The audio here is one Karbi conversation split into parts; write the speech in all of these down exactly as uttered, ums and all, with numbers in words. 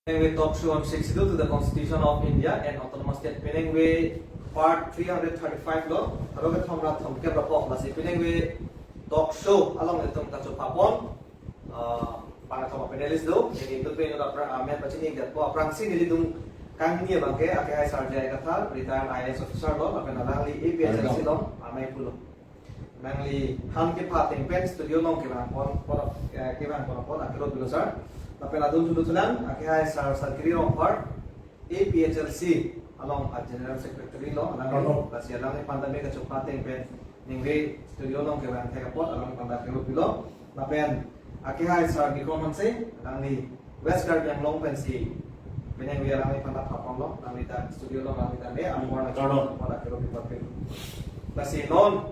Penang we talk show on Sixth Schedule to the Constitution of India and Autonomous State. Penang we part three hundred thirty-five lo, haro ke thom ra thom ke rapok lasi penang we talk show along itum kachopapon, ah, para thom panelist do, jadi itu pe nota pra amen pachini dia po aphrangsi nelitum kangni abang ke, akehai Sar J I Kathar, retired I A S officer lo, lapen alangli A P H L C along amei pulo. Nangli han kepha ateng pen studio along kevang pon, pon, eh, kevang pon pon akero pilo sir. Lapen adun thulu thulang, akehai Sar Sarkiri Rongphar, A P H L C along a General Secretary lo, alangli, along, lasi alangliphan ta me kachopha ateng pen ningve studio along kevang thek apot, alangliphan ta akero pilo. Lapen akehai Sar Bikram Hanse, alangli West Karbi Anglong pensi penang we alangliphan ta phaponlo, alangli ta studio along alangli ta me, along warna, along pon akero pipot pilo. Lasi non,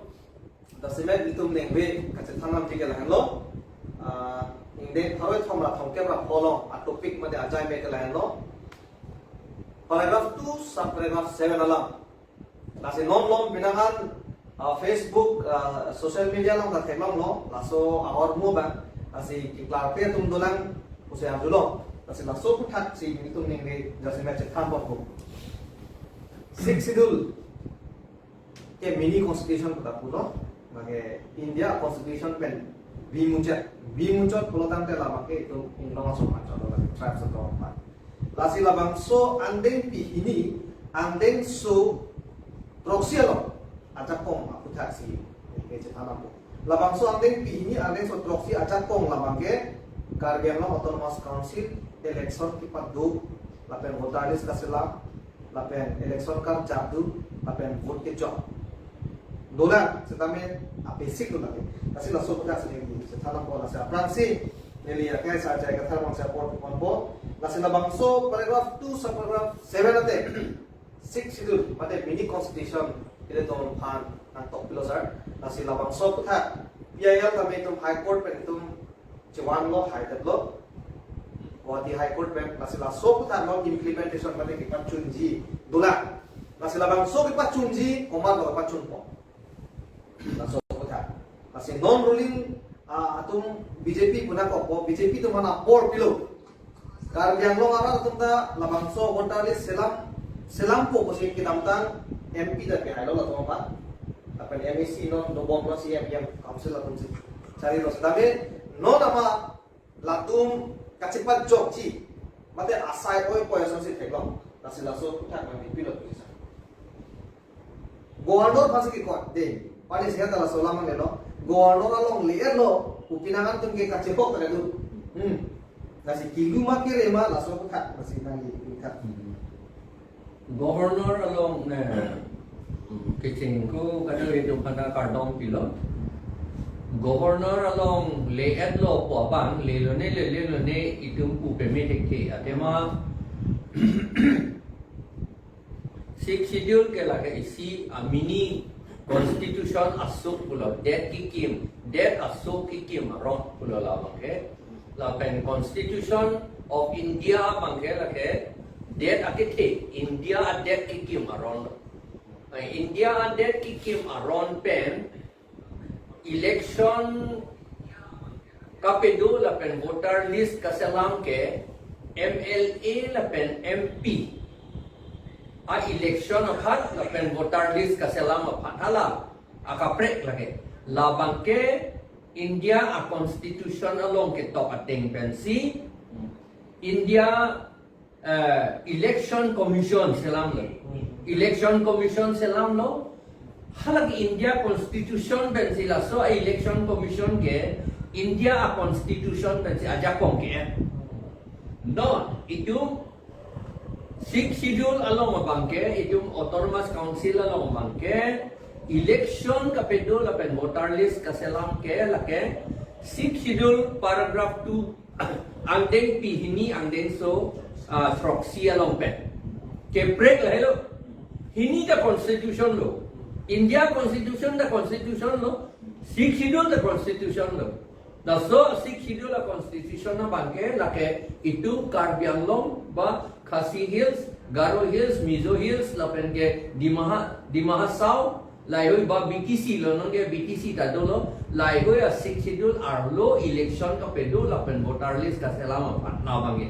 jasemet itum ningve kachethan nangji ke lahenlo. Ah, ingdeng pharo thom ra thom kep ra pho along a topic mate ajai me ke lahenlo. Paragraph two, sub paragraph seven alam. Lasi non lom pinangan, ah, Facebook, ah, social media along ta theklonglo, laso ahormu abang, lasi keklarpe atum dolang pusi arjulo. Lasi laso aputhak si itum ningve jasemet chethan ponpo. Sixth Schedule ke mini constitution puta pulo, lake India constitution pen bimuchot, bimuchot pulo tangte labang ke itum inglong aso manchot lo, lake tribes atum aphan. Lasi labangso angdengpi hini, angdengso throksi along ajakong aputhak si ningve chethan ponpo. Labangso angdengpi hini, angdengso throksi ajakong labang ke Karbi Anglong Autonomous Council election kepado, lapen voter list kaselam, lapen election karjap do, lapen vote kechok. Dolang, setame a basic dolang. Lasi laso aputhak si neli chethan ponpo, lasi aphrangsi neli akehai Sar J I Kathar along si apor ponpo. Lasi labangso paragraph two, sub paragraph seven ate Sixth Schedule mate mini constitution ilitum aphan nangtok pilo sir. Lasi labangso aputhak P I L tame itum High Court pen itum chevanlo, hai detlo Guwahati High Court pen. Lasi laso aputhak non implementation mate kepachunji dolang. Lasi labangso kepachunji komatlo kepachunpo, laso aputhak. Lasi non ruling, ah, atum B J P pu nangkokpo, B J P atum aphan apor pilo. Karbi Anglong arat atum ta labangso voter list selam, selampo pusi kedamtang M P ta pihailo latum aphan. Lapen M A C non dobomlo, C M, M Council atum si charilo. Setame non ama latum kachepajokji mate asai oi poi asonsi theklong. Lasi laso aputhak nangpilo pusi sir. Governor aphansi kekot de. Pani sehata laso alam manglelo. Governor along le-etlo, pu pinangan atum ke kachehok tanglo. Hmm. Lasi kilu ma kere ma, laso aputhak, lasi nangli aputhak. Governor along ne, kecheng ko kado itum aphan ta kardom pilo. Governor along le-etlo pu abang, lelone le, lelone itum pu peme thekthe. Athema Sixth Schedule ke lake isi a mini constitution asuk pulo, det kekim, det asuk kekim aron pulo labang ke. Lapen Constitution of India abang ke lake det akethe, India adet kekim aron. Eh, India adet kekim aron pen election kapado lapen voter list kaselam ke M L A lapen M P a election aphan lapen voter list kaselam aphan, hala akaprek lake. Labang ke India a constitution along ketok ateng pensi India eh, Election Commission selamlo. Election Commission selamlo. Halake India Constitution pensi laso Election Commission ke India a Constitution pensi ajakong ke. Non, itum Sixth Schedule along abang ke, itum Autonomous Council along abang ke, election kapado lapen voter list kaselam ke lake Sixth Schedule paragraph two angdengpi hini angdengso, ah, throksi along pen. Keprek lahelo. Hini ta constitution lo. India constitution ta constitution lo. Sixth Schedule ta constitution lo. Laso Sixth Schedule a constitution abang ke lake itum Karbi Anglong ba Khasi Hills, Garo Hills, Mizo Hills, lapen ke Dima Ha-, Dima Hasao, laheihui ba B T C lo, non ke B T C ta dolo, laheihui a Sixth Schedule arlo election kapado lapen voter list kaselam aphan labang ke.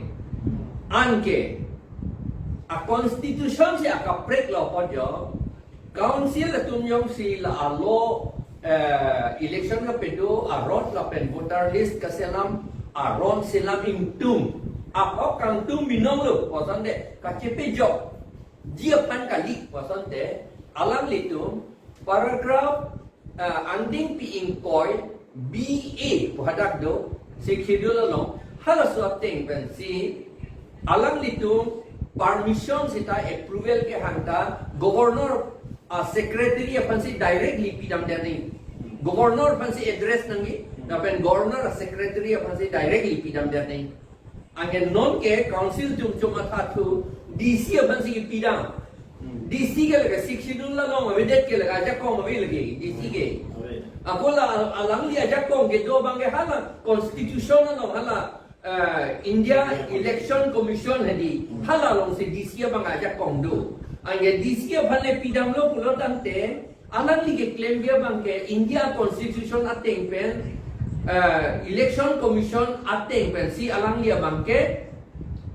Anke a constitution si akaprek lo apot jo, council atum jongsi la alo, eh, election kapedo arot lapen voter list kaselam aron selam ingtung, ahok kangtung binong lo pu asonte, kachepejokji aphan kali pu asonte, alanglitum paragraph, ah, angdengpi ingkoi B A pu hadak do, Sixth Schedule along, halaso ateng pensi alanglitum permission sita approval kehang ta governor, ah, secretary aphansi directly pidam det nangji. Governor aphansi address nangji, lapen governor secretary aphansi directly pidam det nangji. Anke non ke council atum chomathathu D C aphansi kipidam. Hmm. D C ke lake Sixth Schedule along avedet ke lake ajakong ave lake D C ke. Ave. Ako la al-, alangli ajakong kedo abang ke hala constitution along hala, eh, India Election Commission hadi, hmm, hala alongsi D C abang ajakong do. Anke D C aphan le pidamlo pulo tangte, alangli keklem abang ke India Constitution ateng pen, eh, Election Commission ateng pensi alangli abang ke,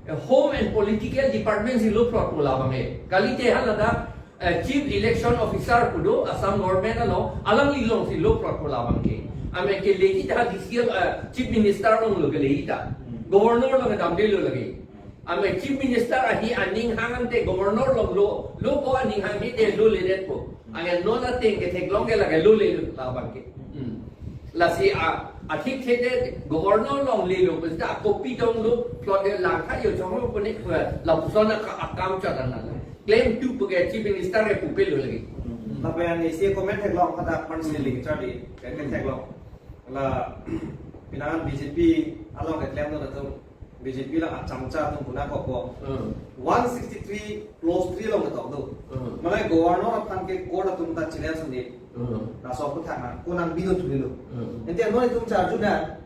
eh, Home and Political Department si lo plot pu labang ke. Kalite hala dak, eh, Chief Election Officer pu do, Assam Government along, alangli alongsi lo plot pu labang ke. Amen ke legi ta D C, eh, Chief Minister along lo ke legi ta. Governor along damdelo lagi. Amen Chief Minister ahi aning hang ante governor along lo, lo ko aning hang hite loledetpo. Anke non ateng ke theklong ke lake lole lo labang ke. Hmm. Lasi a, athik thede governor along lelo, bes da copy donglo, plot de langkha yo chonglo pone, eh, lapuson aka-, akam chadana la. Claim tu pu ke Chief Minister ke pupelo lagi. Lapen isi comment theklong kata aphan si link charli, kan theklong. La, pinangan B J P along keklem do latum, B J P la achamcha atum puna kopo. Hmm. One sixty-three clause three along ketok do. Hmm. Mane governor aphan ke court atum ta challenge ni. Hmm. Laso aphuthak na, ko nang bidon thulilo. Hmm. Ente non itum charju na,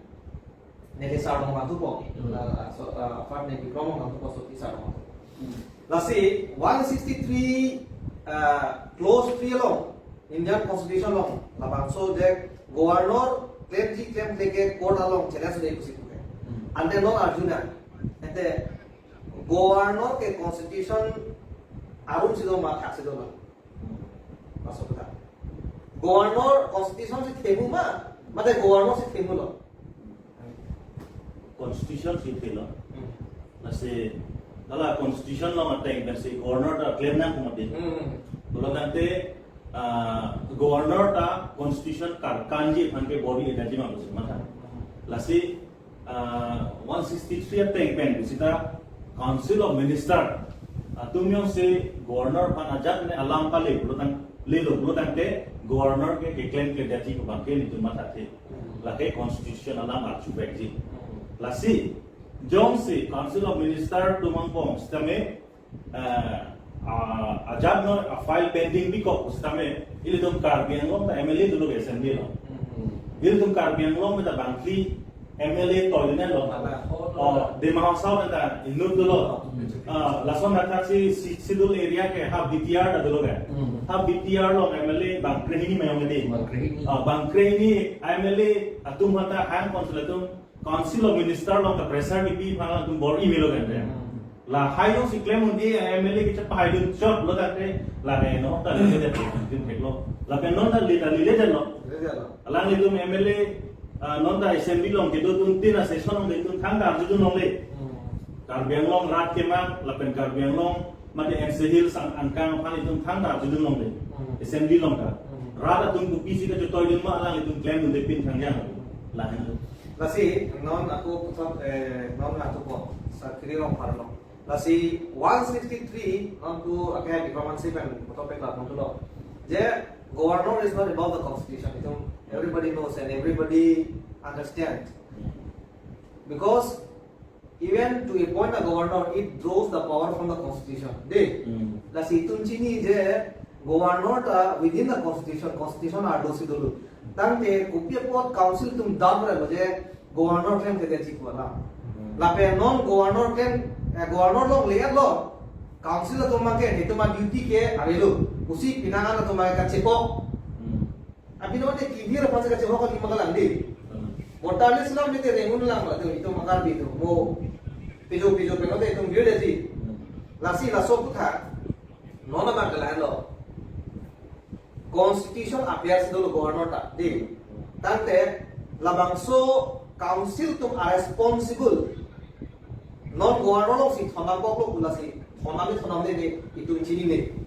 neke sar dong matu po. Hmm. La, so, ah, apart ne Bikram dong matu po, so ki sar dong matu. Hmm. Lasi one sixty-three, ah, clause three along, Indian Constitution along, labangso je governor klemji klemkle ke court along challenge de pusi puke. Hmm. Ante non arju na, ante governor ke constitution arum si do ma thak si do ma. Masuk kita. Governor constitution si themu ma, mate governor si themu lo. Constitution si thelo. Hmm. Lasi, hala constitution along ateng pensi governor ta claim nang kumati. Hmm. Pulo tangte, ah, governor ta constitution karkanji aphan ke body edaji ma pusi matha. Lasi, ah, one sixty-three ateng pen sita Council of Minister atum jongsi governor aphan ajat ne alam pale pulo tang, lelo pulo tangte governor ke keklem klemdetji pu abang ke nelitum mathathe. Lake constitution alam arjuvekji. Lasi, jongsi Council of Minister atum angbong sitame, eh, ah, ajat non a-file pending bikok sitame, ilitum Karbi Anglong ta M L A dolo ke assembly along. Ilitum Karbi Anglong ta bangphli M L A toilen lo. Ala, oh, oh, Dima Hasao ta inut dolo. Hmm. Ah, lason athak si, si, Sixth Schedule area ke half B T R ta dolo ke. Hmm. Half B T R along M L A bangkrehini mayong di. Bangkrehini. Ah, bangkrehini M L A atum hanta hang council atum Council of Minister along ta pressure kipi aphan atum bor-i melo kan. Hmm. Lahai jongsi klem un-e M L A kechepahai dun chot lo tangte, la ne no ta lele det lo, tin thek lo. Lapen non ta le ta lele det lo. Lele det lo. Alanglitum M L A, ah, non ta assembly along kedodun tin a-session along ilitum thangta arjudun longle. Hmm. Karbi Anglong rat kemat, lapen Karbi Anglong mate N C Hills ang-, angkang aphan itum thangta arjudun longle. Hmm. Assembly along ta. Hmm. Rat atum kopisi kachetoidun ma alanglitum klemdunde pin thangjang. Lahen. Lasi, non ako puthot, eh, non atum ko, sa kiri rong parlo. Lasi one sixty-three, non tu akai Bikram Hanse pen puthot pekla punthulo. Je, governor is not above the constitution. Itum everybody knows and everybody understand. Because even to appoint a governor, it draws the power from the constitution. De? Hmm. Lasi itum chini je governor ta within the constitution, constitution arlo si dolo. Tangte kopi apot council atum doubt ra je governor klemkledetji pu alam. Hmm. Lapen non governor klem, eh, governor longle lo. Council atum abang ke, itum a-duty ke avelo. Pusi pinangan atum abang ke kachepok. Hmm. Aphi non te kivir aphan si kachehok kali ma kalang di. Hmm. Voter list alam te rengun lang la tu, itum a-Karbi atum. Mo Pijo pijo pen te itum biu desi. Lasi laso aphuthak non abang ke lahenlo. Constitution appears dolo governor ta, dei. Tangte labangso council atum a responsible. Non governor alongsi thondam koklo pu lasi, thondam ni thondam dei dei, itum chinine.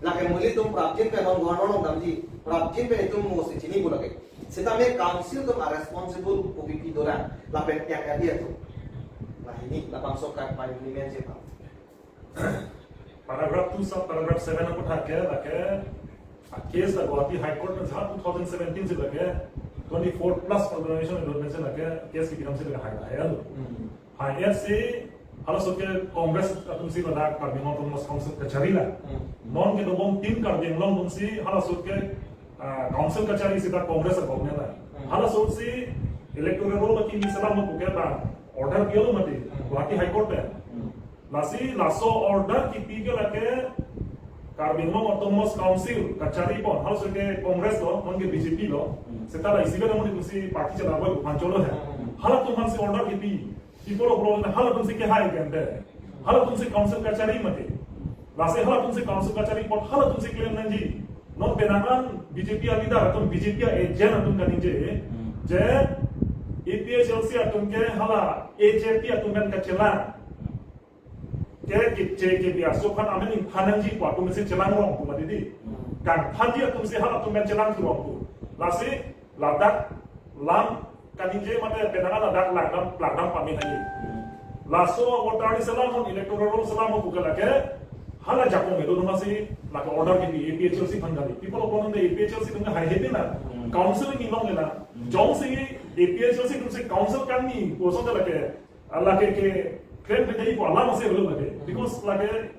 Lake mo ilitum prapjin pen non governor along damji, prapjin pen itum mo si chini pu lake. Sitame council atum a responsible O B P dolang, lapen yang adi atum. Lahini, labangso kan pa implement je pa. Paragraph two sub paragraph seven aphuthak ke, lake, a case la Guwahati High Court na jha two thousand seventeen si lake, twenty-four plus organization endorsement si lake, case kipidam si lake hai hai alo. Hmm. Hai et si, halaso ke Congress atum si ladak Karbi Anglong Autonomous Council kachari la. Hmm. Non kedobom tin Karbi Anglong atum si, halaso ke, ah, council kachari sita Congress a government la. Hmm. Halaso si electoral roll akimi selam mo puke ba order piolo mati, Hmm. Guwahati High Court pen. Hmm. Lasi laso order kipi ke lake Karbi Anglong Autonomous Council kachari pon, halaso ke Congress lo, non ke B J P lo, Hmm. seta la isi bela muni kusi party chala boy pancholo hai. Hmm. Halatum aphan si order kipi, people of law halatum si ke hai kan de. Halatum si council kachari mati. Lasi halatum si council kachari pon halatum si claim nangji. Non penang an B J P a leader atum, B J P a agent atum kaningje. Hmm. Je A P H L C atum ke hala A J P atum kan kachelang. Ke ke che ke biar so phan amen ingphan nangji pu atum si chelang rong pu mati dei. Hmm. Kangphanji atum si halatum kan chelang thu rong pu. Lasi ladak lam kaningje mate penang an ladak langdam langdam pame nangji. Hmm. Laso voter list selam mo electoral roll selam mo puke lake hala jakong itu nama si lake order kipi A P H L C aphan kali. People of law A P H L C atum hai hedi na. Hmm. Council ni long na. Hmm. Jongsi A P H L C atum si council kami kosong ke lake Lake ke claim ke jadi ko alam ase belum lake. Because lake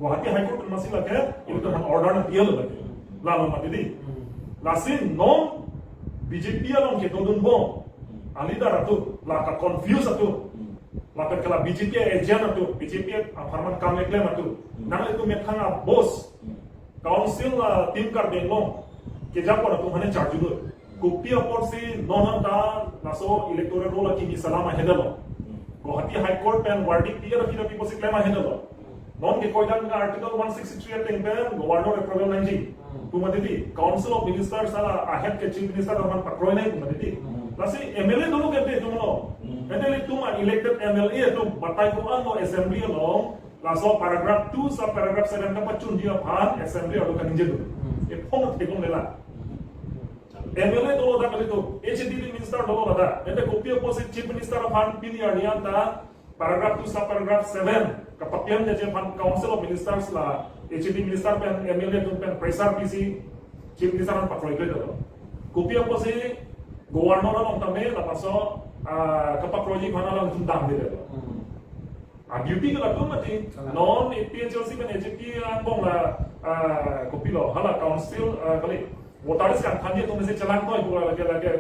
Guwahati High Court masih lake, itu kan order na dia lake. Lalu mati dei. Lasi non B J P along kedodun bom. A leader atum, lake confuse atum. Lapen ke la B J P agent atum, B J P apharman kam eklem atum. Nang itu methang a boss. Council, ah, team Karbi Anglong kejapon atum aphan charge dolo. Kopi apotsi non anta laso electoral roll akimi selam ahedetlo. Guwahati High Court pen verdict piya kita people si claim ahedetlo. Non ke koidan ka Article one sixty-three ateng pen governor approval nangji. Pu mati dei, Council of Ministers ala ahead ke Chief Minister aphan pakroi nai pu mati dei. Lasi M L A dolo ke dei atum lo. M L A atum, elected M L A atum batai ko-an lo assembly along. Laso paragraph two sub paragraph seven kapachunji aphan assembly arlo kaningje dolo. Hmm. Ephong theklongle la. Hmm. M L A dolo dak kali atum, H A D D minister dolo ladak. Ante kopi apotsi chief minister aphan pini arni anta paragraph two sub paragraph seven kapaklemji aphan Council of Ministers la H A D D minister pen M L A atum pen pressure pisi chief minister aphan pakroikre dolo. Kopi apotsi governor along tame lapuson, ah, kapakroiji aphan alangtum damde dolo. Hmm. A duty ke latum mati. Kalang. Non A P H L C pen A J P angbong la, ah, kopilo, hala council, ah, kali, voter list kangphanji atum si chelang koi pu lake lake,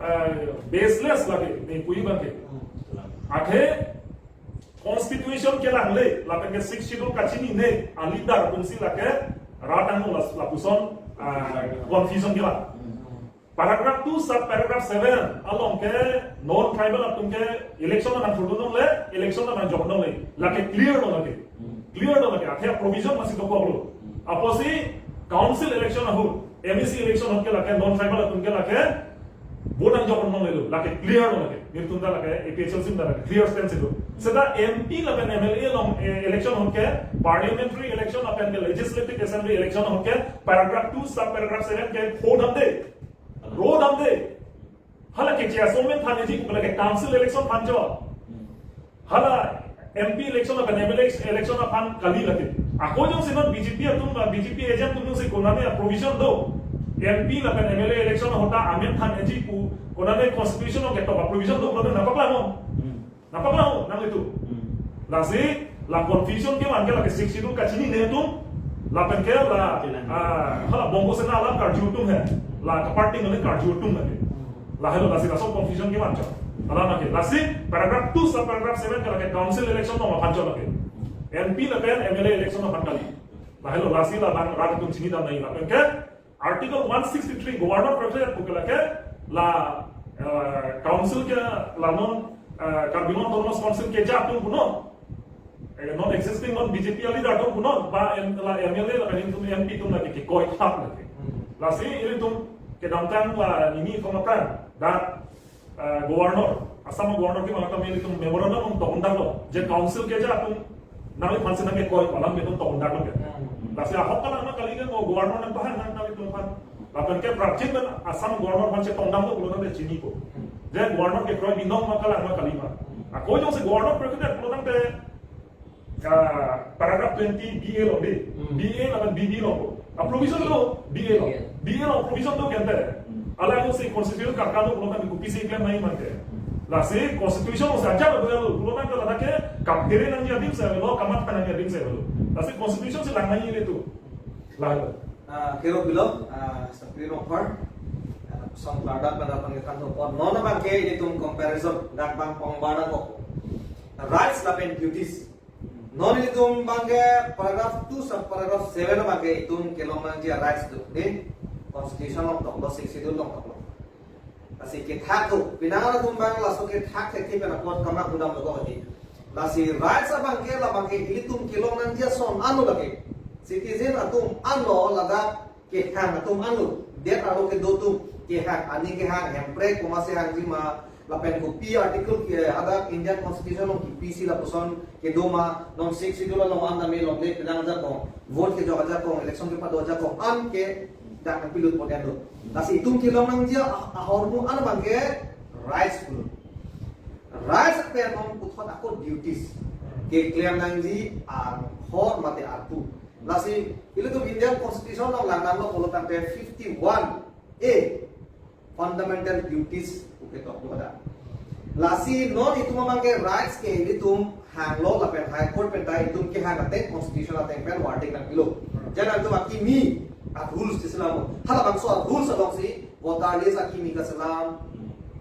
ah, baseless lake, ne pui bang ke. Hmm. Athe constitution kelangle, lapen ke sixth schedule kachinine, a leader atum si lake, rat angno la, lapuson, ah, confusion kelang. Hmm. Paragraph two sub paragraph seven along ke non tribal atum ke election nangthurdun longle, election nangjok longle. Lake clear lo lake. Hmm. Clear lo lake. Athe provision masih dokok lo. Hmm. Apotsi council election ahut, M A C election ahut ke lake non tribal atum ke lake vote nangjok longle lo. Lake clear lo lake. Nelitum ta lake A P H L C ta lake clear stance lo. Seta M P lapen M L A along, eh, election ahut ke, parliamentary election lapen ke legislative assembly election ahut ke paragraph two sub paragraph seven ke hold up de. Ro damde. Hala ke chairman aphan eji pu lake council election aphan chot. Hala M P election lapen M L A election aphan kali lake. Ako jongsi non B J P atum ba B J P agent atum si konane provision do. M P lapen M L A election ahut ta amen aphan eji pu konane constitution along ketok provision do, lapen nangpaklang. Hmm. Nangpaklang nanglitum. Hmm. Lasi la confusion kevan ke lake sixth schedule kachinine atum. Lapen ke la, Kelang. Ah, hala Bongo Sena alam karju atum he. La kaparty ngali karju atum lake. Hmm. Lahelo lasi laso confusion kevan chot. Alam lake. Lasi paragraph two sub paragraph seven ke lake council election along aphan chot lake. M P lapen M L A election aphan kali. Lahelo lasi labang rat atum chinidam nangji lapen ke Article one sixty-three governor preferred pu ke lake la, eh, council ke la non eh, Karbi Anglong Autonomous Council keja atum punon, eh, non existing, non B J P a leader atum punon, ba M-, la M L A lapen ilitum M P atum lake kekoi thap lake. Hmm. Lasi ilitum kedamtang la nini komatang, dak, eh, Governor, Assam Governor kemang atum ilitum memorandum along tokdaklo, je council keja atum nangliphan si nangkekoi pu alam ilitum tokdaklo ke. Hmm. Lasi ahok kalang ma kali ke, mo Governor nangpahang nang nanglitum aphan. Lapen ke prapjin pen Assam Governor aphan chetongdamlo pulo tangte chinipo. Hmm. Je Governor kekroi binong ma kalang ma kali ma. Hmm. Ako jongsi Governor kroi kedet pulo tangte, ah, paragraph twenty B A along dei. Hmm. B A lapen B B along. A provision do B A along. B A. B A along provision do kente. Hmm. Alangsi constitution karkar do pulo tangte kopisi klem nangji ma ke. Hmm. Lasi constitution along saja do pulo tangte ladak ke kaphere nangji adim si avelo, kamatha nangji adim si avelo. Lasi constitution si lang nangji ilitum. Lang. Ah, kero bilo, ah, Supreme Court, ah, song pada pada pangkethan tu pon. Non abang ke ilitum comparison, dak bang pong bada kok. Rights lapen duties. Non ilitum abang ke paragraph two sub paragraph seven abang ke itum kelong nangji rights do, dei, constitution along toklo, sixth schedule along toklo. Lasi kethak do, penang atum abang laso kethak thekthe pen apot kamatha damlo ko hadi. Lasi rights abang ke, labang ke ilitum kelong nangji ason anlo lake. Citizen atum anlo, ladak kehang atum anlo. Det arlo kedo atum kehang, ani kehang, Hemprek komatsi hangji ma, lapen kopi article ke, hadak Indian Constitution along kopisi lapuson kedo ma, non sixth schedule along an tame longle, penang ajakong, vote kejok ajakong, election kepado ajakong, an ke dak nangpilut pon do. Lasi itum kelong nangji a-, ahormu an abang ke rights pulo. Rights pen non puthot ako duties. Keklem nangji ahor mate arpu. Lasi ilitum Indian Constitution along langdamlo pulo tangte fifty-one A fundamental duties pu ketok do hadak. Lasi non itum abang ke rights ke ilitum hanglo lapen High Court pen ta itum kehang ateng constitution ateng pen verdict nangpilo. Jan itum akimi a-rules tisilamo. Halabangso a-rules alongsi voter list akimi kaselam.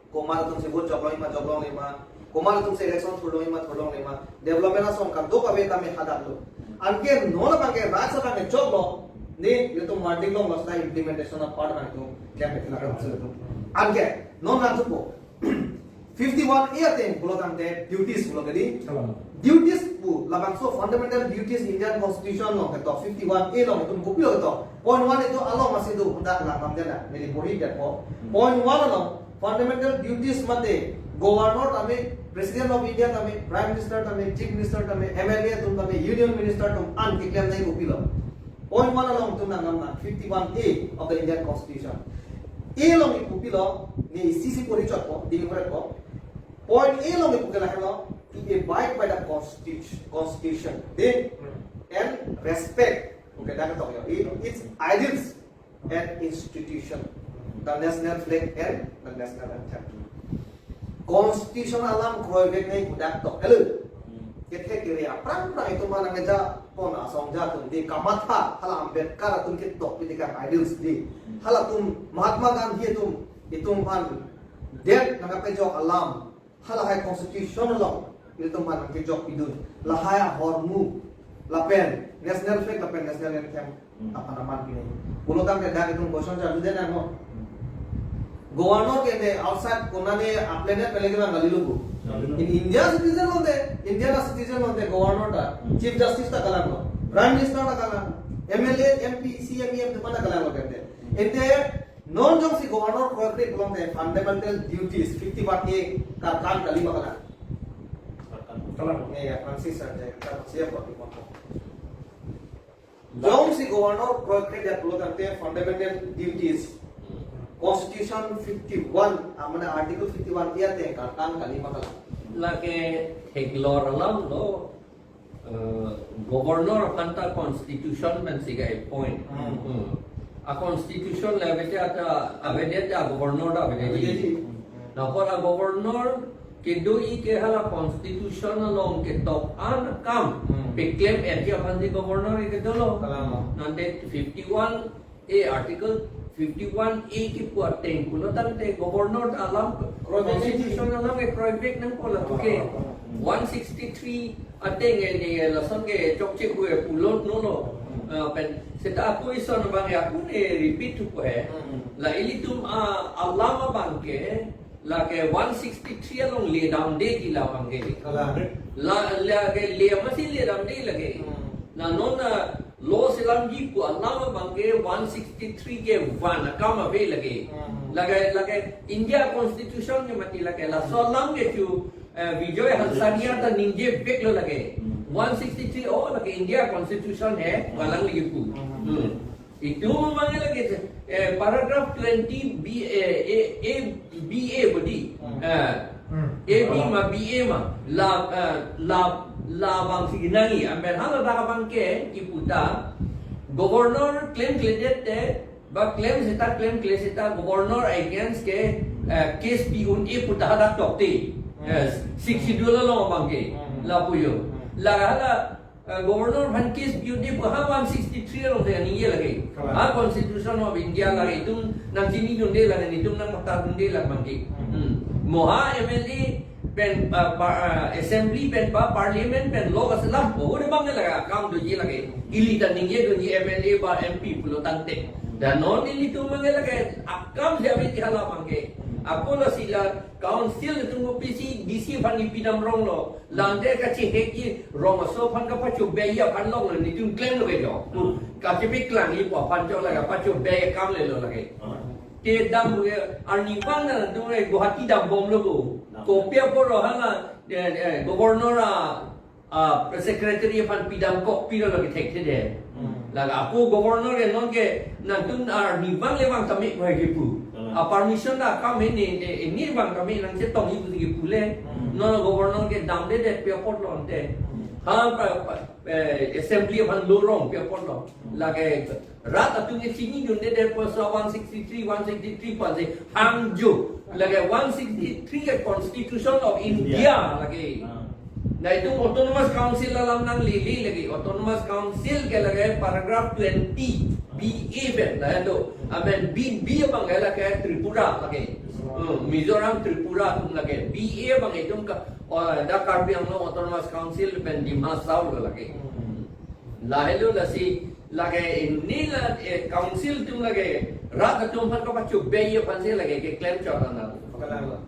Komat atum si vote joklong ma joklongle ma. Komat atum si election thurlong ma thurlongle ma. Development ason kadokave tame hadak lo. Anke non abang ke rights abang ke choklo. Dei, ilitum verdict along lasta implementation a-part abang itum klem pe thela. Anke non nangthupo. Fifty-one A ateng pulo tangte duties pulo ke dei. Salam. Duties pu labangso fundamental duties Indian Constitution along ketok, fifty-one A along itum kopilo ketok. Point one itum along masih do, hendak langdam jana, neli pori det po. Hmm. Point one along fundamental duties mate Governor tame, President of India tame, Prime Minister tame, Chief Minister tame, M L A atum tame, Union Minister atum an keklem nangji kopilo. Point one along itum nangdam nang, fifty-one A of the Indian Constitution. A along kopilo, ne isi isi pori chot po, ding pori po. Point A along ipu ke lahelo, to abide by the constitu-, constitution. Dei, and respect. Okay, dak tok yo. It, its ideals and institution. The national flag and the national anthem. Constitution alam kroivek nangji pu dak tok. Hello. Kethe kere aphrang aphrang itum aphan nangkeja pon asong aja atum dei, kamatha hala Ambedkar atum ketok pini kan ideals dei. Halatum Mahatma Gandhi atum itum aphan det nangkapejok alam. Halahai constitution along ilitum aphan nangkejok pidun. Lahai ahormu lapen national flag lapen national anthem aphan aman pini. Pulo tangte dak itum question charlu det nang mo. Governor ke ne outside konane a-planet pen le kelang kalilo pu. Kalilo. In India citizen lote, India a-citizen lote governor ta, Chief Justice ta kalanglo, Prime Minister ta kalang, M L A, M P, C M, E M atum ta kalanglo kente. Ente non jongsi governor kroikre pulote fundamental duties fifty-one A karkan kali ma kalang. Kalang. Ne ya, Francis Sarjai, kita siap buat di Jongsi governor kroikre det pulo tangte fundamental duties, Constitution fifty-one, ah, mane Article fifty-one A ateng karkan kali ma kalang. Lake theklong alam lo, eh, governor aphan ta constitution pensi ke-appoint. Hmm. Hmm. A-constitution le avedet ta, avedet ta governor ta avedet. Avedet. Lahai a-governor kedo-i ke hala constitution along ketok an akam. Hmm. Peklem-etji aphansi governor ke dolo. Kalang. Nangte fifty-one A, Article fifty-one A kipu ateng pulo tangte governor alam, kroivek constitution alam ke kroivek nangpo latum ke. Hmm. One sixty-three ateng ke ne lason ke chokche pu pulo nolo. Hmm. Ah, pen seta ako ison abang ke ako ne repeat thupo he. Hmm. La ilitum a-alam abang ke Lake one sixty-three along ledamde ti la abangke. Kalang. La, lake le masi ledamde lake. Hmm. La non na law selamji pu alam abangke one sixty-three ke van akam ave lake. Hmm. Lake, lake India Constitution ke mati lake. Laso alam ke chu, eh, Bijoy Hansaria ta ningjeveklo lake. Hmm. One sixty-three, oh, lake India Constitution he, hmm, valang lagi pu. Hmm. Hmm. Itum abangke lake, eh, paragraph twenty B, eh, A, A, B A bodi. Hmm. Eh, hmm. A B ma B A ma. La, eh, la, la abangsi nangji. Amen hala dak abangke kipu ta. Governor klemkledet te, ba klem seta, klemkle seta, governor against ke, eh, case pi-un-e pu ta hadak tokte. Hmm. Eh, Sixth Schedule along abangke. Hmm. Lapu jo. Hmm. La hala Eh, governor aphan case pi-un-e pu ha one sixty-three along si aningje lake. Kalang. Ha Constitution of India lake, itum nangchinidunde lake, itum nangmatadunde lake abangke. Hmm. Hmm. Mo ha M L A pen, ah, pa-, ah, assembly pen ba parliament pen law kaselam, oh, de abang lake, akam doji lake. Ili ta ningjedunji M L A ba M P pulo tangte. Dan non ilitum abangke lake, akam si ave ti hala abangke. Ako lasi la council itum kopisi D C aphan ipidam ronglo. Lante kachihekji rong aso aphan kapachobei aphan longlo, netum klemlo ke jo. Hmm. Kachepeklangji pu aphan chot lake, pachobei akam lelo lake. Hmm. Kedam ke arnivang na dure Guwahati dambomlo ko. Hmm. Kopi apor hala, eh, eh, governor a, a, secretary aphan pidam kok pilo lake thekthe de. Hmm. Lake ako governor ke non ke nangtum arnivang le vang tame ko he kipu. Hmm. A permission ta kam he ne, ne, ne vang tame nangchetongji pu kipu le. Hmm. Non governor ke damdedet pi apotlo ante. Hmm. Ha pa, pa, eh, assembly aphan law rong pi apotlo. Hmm. Lake rat atum ke chinidundedet pu laso one sixty-three, one sixty-three pu ansi hangjo. Lake one sixty-three ke Constitution of India. India lake. Ah. Na itum Autonomous Council alam nanglele lake. Autonomous Council ke lake paragraph twenty B A pen. Na itu. Amen B, B abang ke lake Tripura lake. Hmm, Mizoram, Tripura atum lake. B A abang itum ka, oh, dak Karbi Anglong Autonomous Council pen Dima Hasao lo lake. Hmm. Lahelo lasi lake ini la, eh, council atum lake rat atum aphan kapachobei aphan si lake keklem chot nang. Kalang.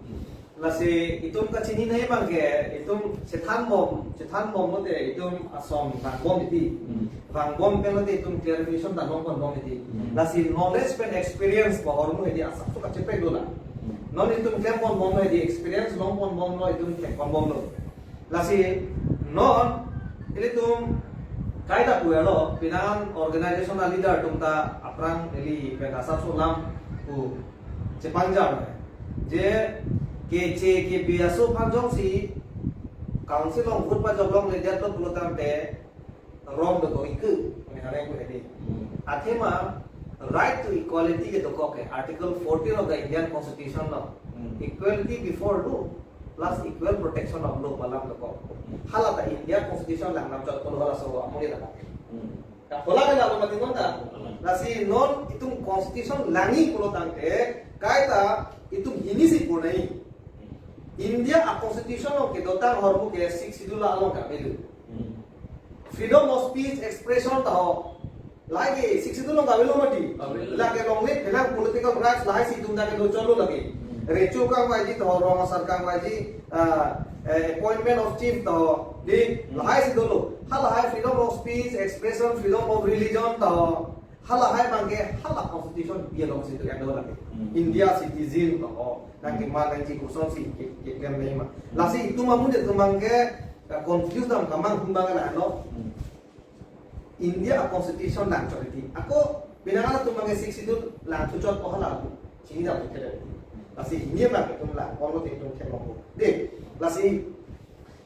Lasi itum kachinine abangke, itum chethanbom, chethanbomlote itum ason vangbom titi. Hmm. Vangbom penlote itum clarification ta longponbom titi. Hmm. Lasi knowledge pen experience bahormu hedi asap tu kachepek dola. Hmm. Non itum klemponbomlo hedi experience longponbomlo itum klemponbomlo. Lasi non ilitum kaita pulo, penang organization a leader atum ta aphrang ili pen asap alam pu chepangjam je keche kebi aso aphan jongsi council along vote pajok longledetlo pulo tangte wrong do ko iku, mane areng ko hedi. Hmm. Athema right to equality ke dokok ke Article fourteen of the Indian Constitution lo. Hmm. Equality before law plus equal protection of law pu alam dokok. Hmm. Hala ta India Constitution lang nam chot pulo halaso amuli la. Hmm. Ta hala ke la mati non ta. Hmm. Lasi non itum Constitution langji pulo tangte kaita itum hini si purnai. Hmm. India a Constitution along kedotang ahormu ke Sixth Schedule along kavelo. Hmm. Freedom of speech, expression ta ho. Lahai ke Sixth Schedule along kavelo mati. Kavelo. Lake longle phelang political rights lahai si itum ta kedo chotlo lake. Hmm. Recho kangvaiji ta ho, rong asar kangvaiji, ah, eh, appointment of chief ta ho. Di, hmm, lahai si dolo. Halahai freedom of speech, expression, freedom of religion ta ho. Halahai abangke hala Constitution B along si itum kedo lake. Hmm. India citizen ta ho. Nangkeman nangji kosonsi ke, keklem nangji ma. Lasi itum amonit atum abangke, eh, confuse dam kamang hum abang lahelo. Hmm. India a Constitution lang chot titi. Ako penang atum abangke Sixth Schedule lang thuchot ko hala. Chinidam thuchot. Lasi hini abang itum lang, olo te itum klempo. De, lasi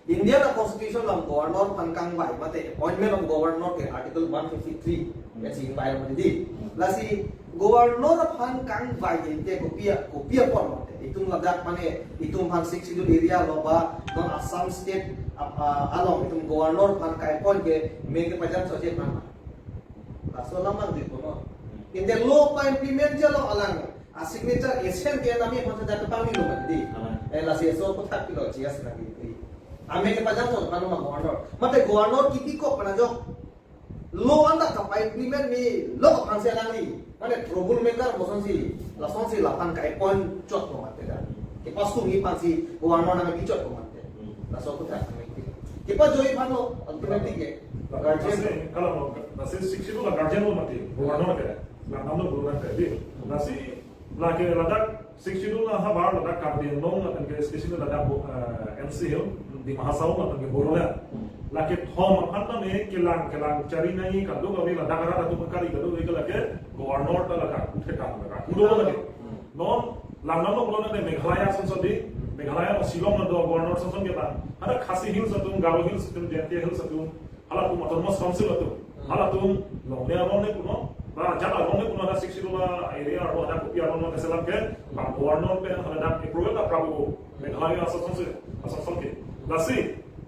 India a Constitution along governor aphan kangvai mate appointment of governor ke Article one fifty-three. Hmm. Yasi ingvai mati di. Hmm. Lasi governor aphan kangvai ante kopi a, kopi apot mate. Itum ladak mane itum aphan Sixth Schedule area lo ba non Assam state ap-, a, along itum governor aphan ka-appoint ke me kepajam sojek mana. Laso alam mang di kono. Ante law pa-implement jalo alang. A signature esen ke nami aphan sa jatuh pangni lo mati di. Hmm. Eh, lasi eso kothak pilo G S nang di. Ame kepajam so panu ma governor. Mate governor kipi kok panajok. Law anta kapa-implement ni law kapangse alangli. Mane trouble maker kosonsi. Lasonsi laphan ka-appoint chot lo mati da. Pasung i pansi governor nangkechot ko mate. Hmm. Laso ko tak nang iti. Kepajoi aphan lo, ultimately ke. Guardian. Lasi, kalau mau, lasi Sixth Schedule la guardian lo mati, governor ke. Langnam lo governor ke, di. Lasi, lake ladak Sixth Schedule la havar ladak Karbi Anglong lapen ke especially ladak Bo-, eh, N C Hills, Dima Hasao lapen ke Bodoland. Lake thom aphan tame kelang, kelang chari nai kadokave ladak arat atum kari kadokave ke lake governor ta ladak, uthekam ladak. Kudo lake. Non, langnam lo pulo nang Meghalaya asonson di, Meghalaya lo Shillong lo do governor asonson ke bang. Ada Khasi Hills atum, Garo Hills atum, Jaintia Hills atum, halatum Autonomous Council atum. Halatum longle aron le punon, ba jat aron le punon ada Sixth Schedule area aro ada kopi aron lo keselam ke, bang governor pen haladak approval ta prabo Meghalaya asonson si, asonson ke. Lasi,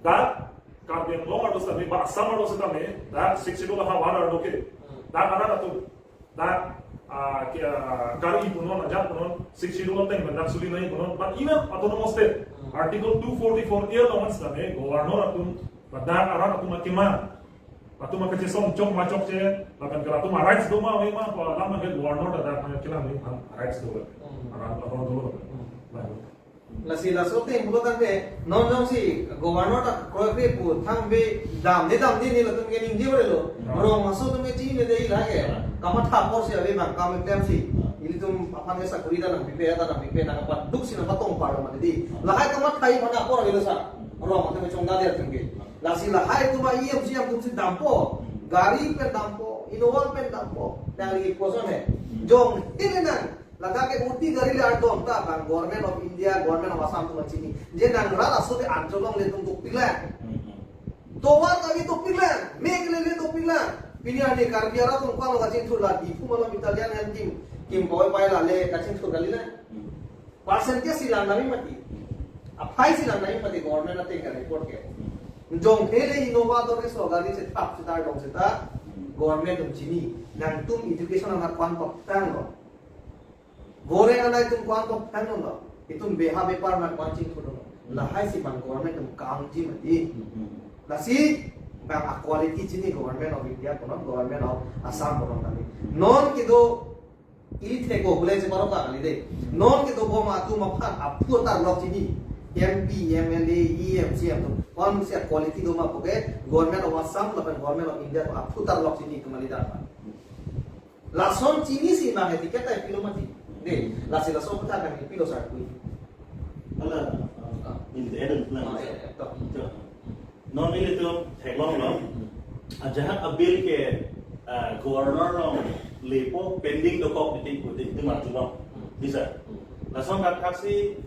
dak Karbi Anglong arlo sitame, ba Assam arlo sitame, dak Sixth Schedule havar arlo ke. Dak arat atum, dak, ah, ke, ah, kari punon, ajat punon, Sixth Schedule ateng pen dak suli nai punon, but even autonomous state, Article two forty-four A along sitame, governor atum, ba dak arat atum akemang, atum akechesong chok ma chokche, lapen ke atum a-rights do ma ave ma, pa alam ke governor dak dak kelang ni, rights do. Arat atum do. Ba. Lasi laso ateng pulo tangte, non jongsi governor ta kroikre pu thangpi damde damde ni latum ke ningje ore lo. Hmm. Rong aso atum ke chinine dei lake. Hmm. Kamatha apor si ave bang, kam klem si. Hmm. Ilitum aphan ke sakuri ta nangpipe, ta nangpipe, nangpaduk si nangpatong parlo mati di. Hmm. Lahai kamatha aphan apor ave lo sa. Hmm. Rong atum ke chongdade atum ke. Hmm. Lasi lahai atum a-E M C atum si dampo. Hmm. Gari pen dampo, Innova pen dampo. Nangli koson he. Hmm. Jong, ini nang. Ladak ke uti gari le ardom ta bang Government of India, Government of Assam atum chini. Je nang rat aso te Anchal longle atum dopiklang. Hmm, hmm. Tovar kali dopiklang, Meghalaya le dopiklang. Pini arni Karbi arat atum palo kachingthur la Diphu malom Italian hem kim, kim poi pai la le kachingthur kali la. Hmm. Percentage si lang nami mati. Aphai si lang nami mati government ateng ka report ke. Hmm. Jong hele Innova do ke so gari si thap si tar dong si ta. Hmm. Government atum chini. Nangtum education anak kwan pok tang lo. Goreng anai atum kwan pok tang lo. Itum beha bepar ma kwan chingthur lo. Hmm. Lahai si bang government atum kangji mati. Hmm. Lasi bang a-quality chini Government of India kono, Government of Assam kono kami. Non kedo ili thek ko bule si paro ka kali de. Non kedo bom atum aphan aphu tarlok chini. M P, M L A, E M, C M atum. Kwan si a-quality do ma pu ke Government of Assam lapen Government of India atum aphu tarlok chini itum kali dak. Lason chini si ma he ticket ai pilo mati. De, lasi lason kutha kan pilo sar kui. Hala, ah, in the end, ah, eh, eh, to. To. Non ilitum theklong lo. Ajahak a-bill ke, ah, governor along lepo pending dokok di tingku di, di mati lo. Bisa. Lason dak kaksi,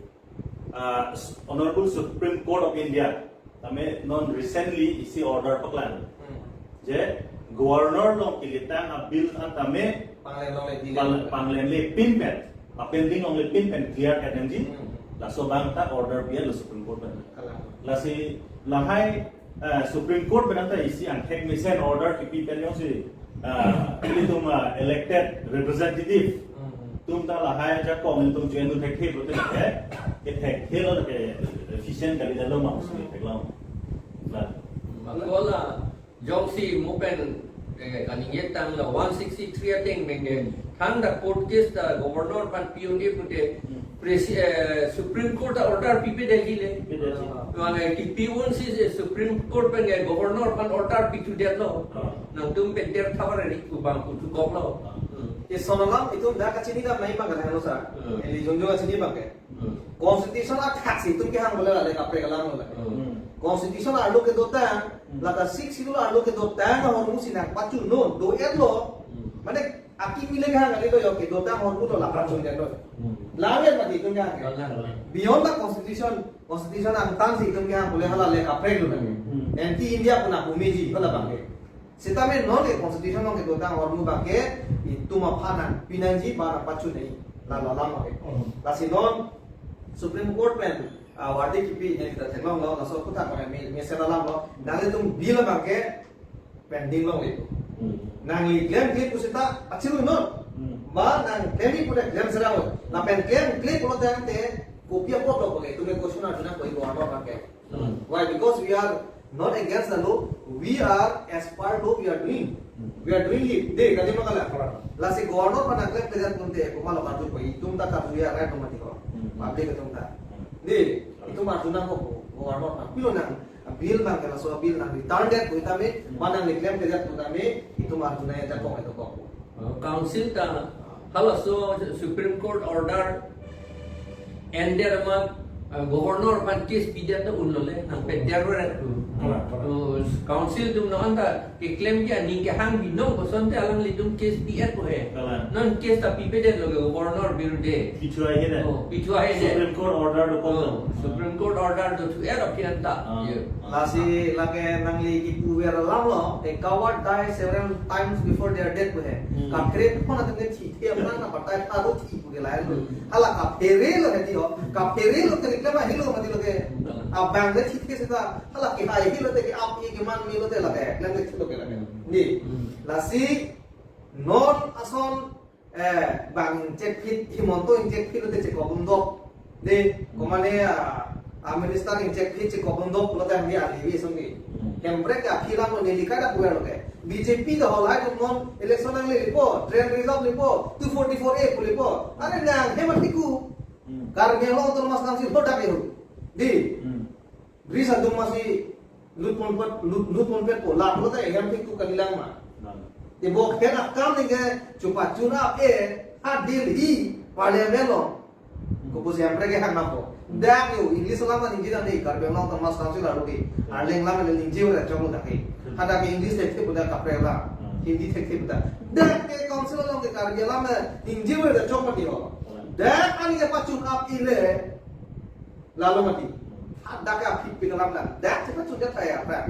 ah, Honorable Supreme Court of India tame non recently isi order paklang. Hmm. Je governor along kelitang a-bill an tame panglem longle di pang-, le. Panglem le pinpen, a-pending longle pinpen clear kan nangji. Hmm. Laso abang ta order pi-an lo Supreme Court pen. Kalang. Lasi lahai, eh, Supreme Court pen ta isi angthek mesen order kipi pen jongsi, eh, ilitum, eh, elected representative. Hmm. Atum ta lahai ajakong atum join atum thekthe pulote, eh, ke thekthe lo ke efficient kali lo ma usi theklong. Nah. Bang ko la jongsi mo pen, eh, kaningje tang la one sixty-three ateng pen ke. Thang dak court case ta governor aphan pi-un-e pute, Hmm. presi-, eh, Supreme Court ta order pipe Delhi le. Pipe Delhi. Mane kipi-un si Supreme Court pen ke governor aphan order pithu det lo. Ah. Nangtum pen ter thavar ri ku bang ku thukok lo. Ah. Hmm. Ison alam itum dak kachini dam nai bang kan halo sa. Hmm. Eli jonjo kachini bang ke. Hmm. Constitution athak si itum kehang bole la le kaprek alam lo la. Hmm. Constitution arlo kedotang, Hmm. lata Sixth Schedule arlo kedotang ahormu si nangpachun non, do-et lo. Hmm. Mane akimi le kehang kali lo, yo kedotang ahormu lo la pachun det lo. Hmm. Lawen mati itum kehang ke. Lawen, lawen. Beyond the constitution, constitution angtan si itum kehang bole hala le kaprek lo la. Hmm. Anti India pu nangpumeji, hala bang ke. Sitame non ke constitution along kedotang ahormu bang ke itum aphan nangpi nangji ba nangpachun nai. La lo alam ke. Hmm. Lasi non Supreme Court pen, ah, warde kipi ne kita theklong lo, laso kutha ko me, mesen alam lo. Nanglitum bill bang ke pending longle. Hmm. Nangli claim claim pusita achiru non. Hmm. Ba nang claim pu claim sera lo. Lapen claim claim pulo tangte kopi apot lo ko ke. Itum ke question arjuna ko igo ano bang ke. Hmm. Why? Because we are not against the law. We are, as per law, we are doing. Hmm. We are doing it. De, kadi makala. Correct. Lasi governor aphan nangklem kejat pun de, komat lo karju pai, itum ta karju ya, right, komat ko. Hmm. Public atum ta. Di, itum arju nangkok, governor aphan. Pilo nang, bill nang kena so bill nang retarded pu tame, Hmm. ba nang neglect kejat pu tame, itum arju nangjakong itum kok. Oh, council ta, halaso Supreme Court order ended amat, uh, governor aphan case pidet ta unlo le, nang peter re. Hmm. Correct, correct. To council atum non ta keklem ke aning kehang binong kosonte alanglitum case pi-et ko he. Kalang. Non case ta pipedetlo ke governor birudhe. Pichua he na. Oh, pichua he na. Supreme Court order do kok. Oh, Supreme Court order do thu-et aphi anta. Ah. Ye. Lasi lake nangli kipuver alam lo, they covered die several times before their death ko he. Hmm. Kaphere phone atum ke thi, thi aphrang na batai pharo thi pu ke lahelo. Hmm. Hala kaphere lo he di ho. Kaphere lo ke reklama helo mati lo ke. Hmm. Abang ke thi ke seta hala kehai helo te ke ap ye keman me lo te lake. Nang ke thi lo ke lake. Hmm. Di. Hmm. Lasi non ason, eh, bang inchekphit, Himanta inchekphit lo te chekok dundok. Di, Hmm. komane, ah, ah, minister inchekphit chekok dundok lo te handi ali bi song di. Hmm. Hemprek ke aphi alam lo neli kada puver lo ke. B J P ta holai atum non election nangle lipo, train reserve lipo, two forty-four A pu lipo. Are nang hemat hiku. Hmm. Karbi Anglong Autonomous Council hodak iru. Di. Hmm. Greece atum masi lut ponpet, lut, lut ponpet po, lak lo te hem thik tu kalilang ma. Nang. Te bo kena kam ni ke chupa chuna e, ha Delhi, parliament lo. Ko pusi Hemprek ke hang napo. Dak yo, English alam ta ningje dam di, Karbi Anglong Autonomous Council aru di. Arleng alam le ningje ura chong dak ke. Hadak ke English thekthe pu dak kaprek la. Hmm. Hindi thekthe pu dak. Dak ke council along ke Karbi alam le ningje ura chong mati ho. Hmm. Dak ani ke pachun ap ile. Lalo mati. Hadak ke aphi pi alam dan. Dak chepachun jat thai aphrang.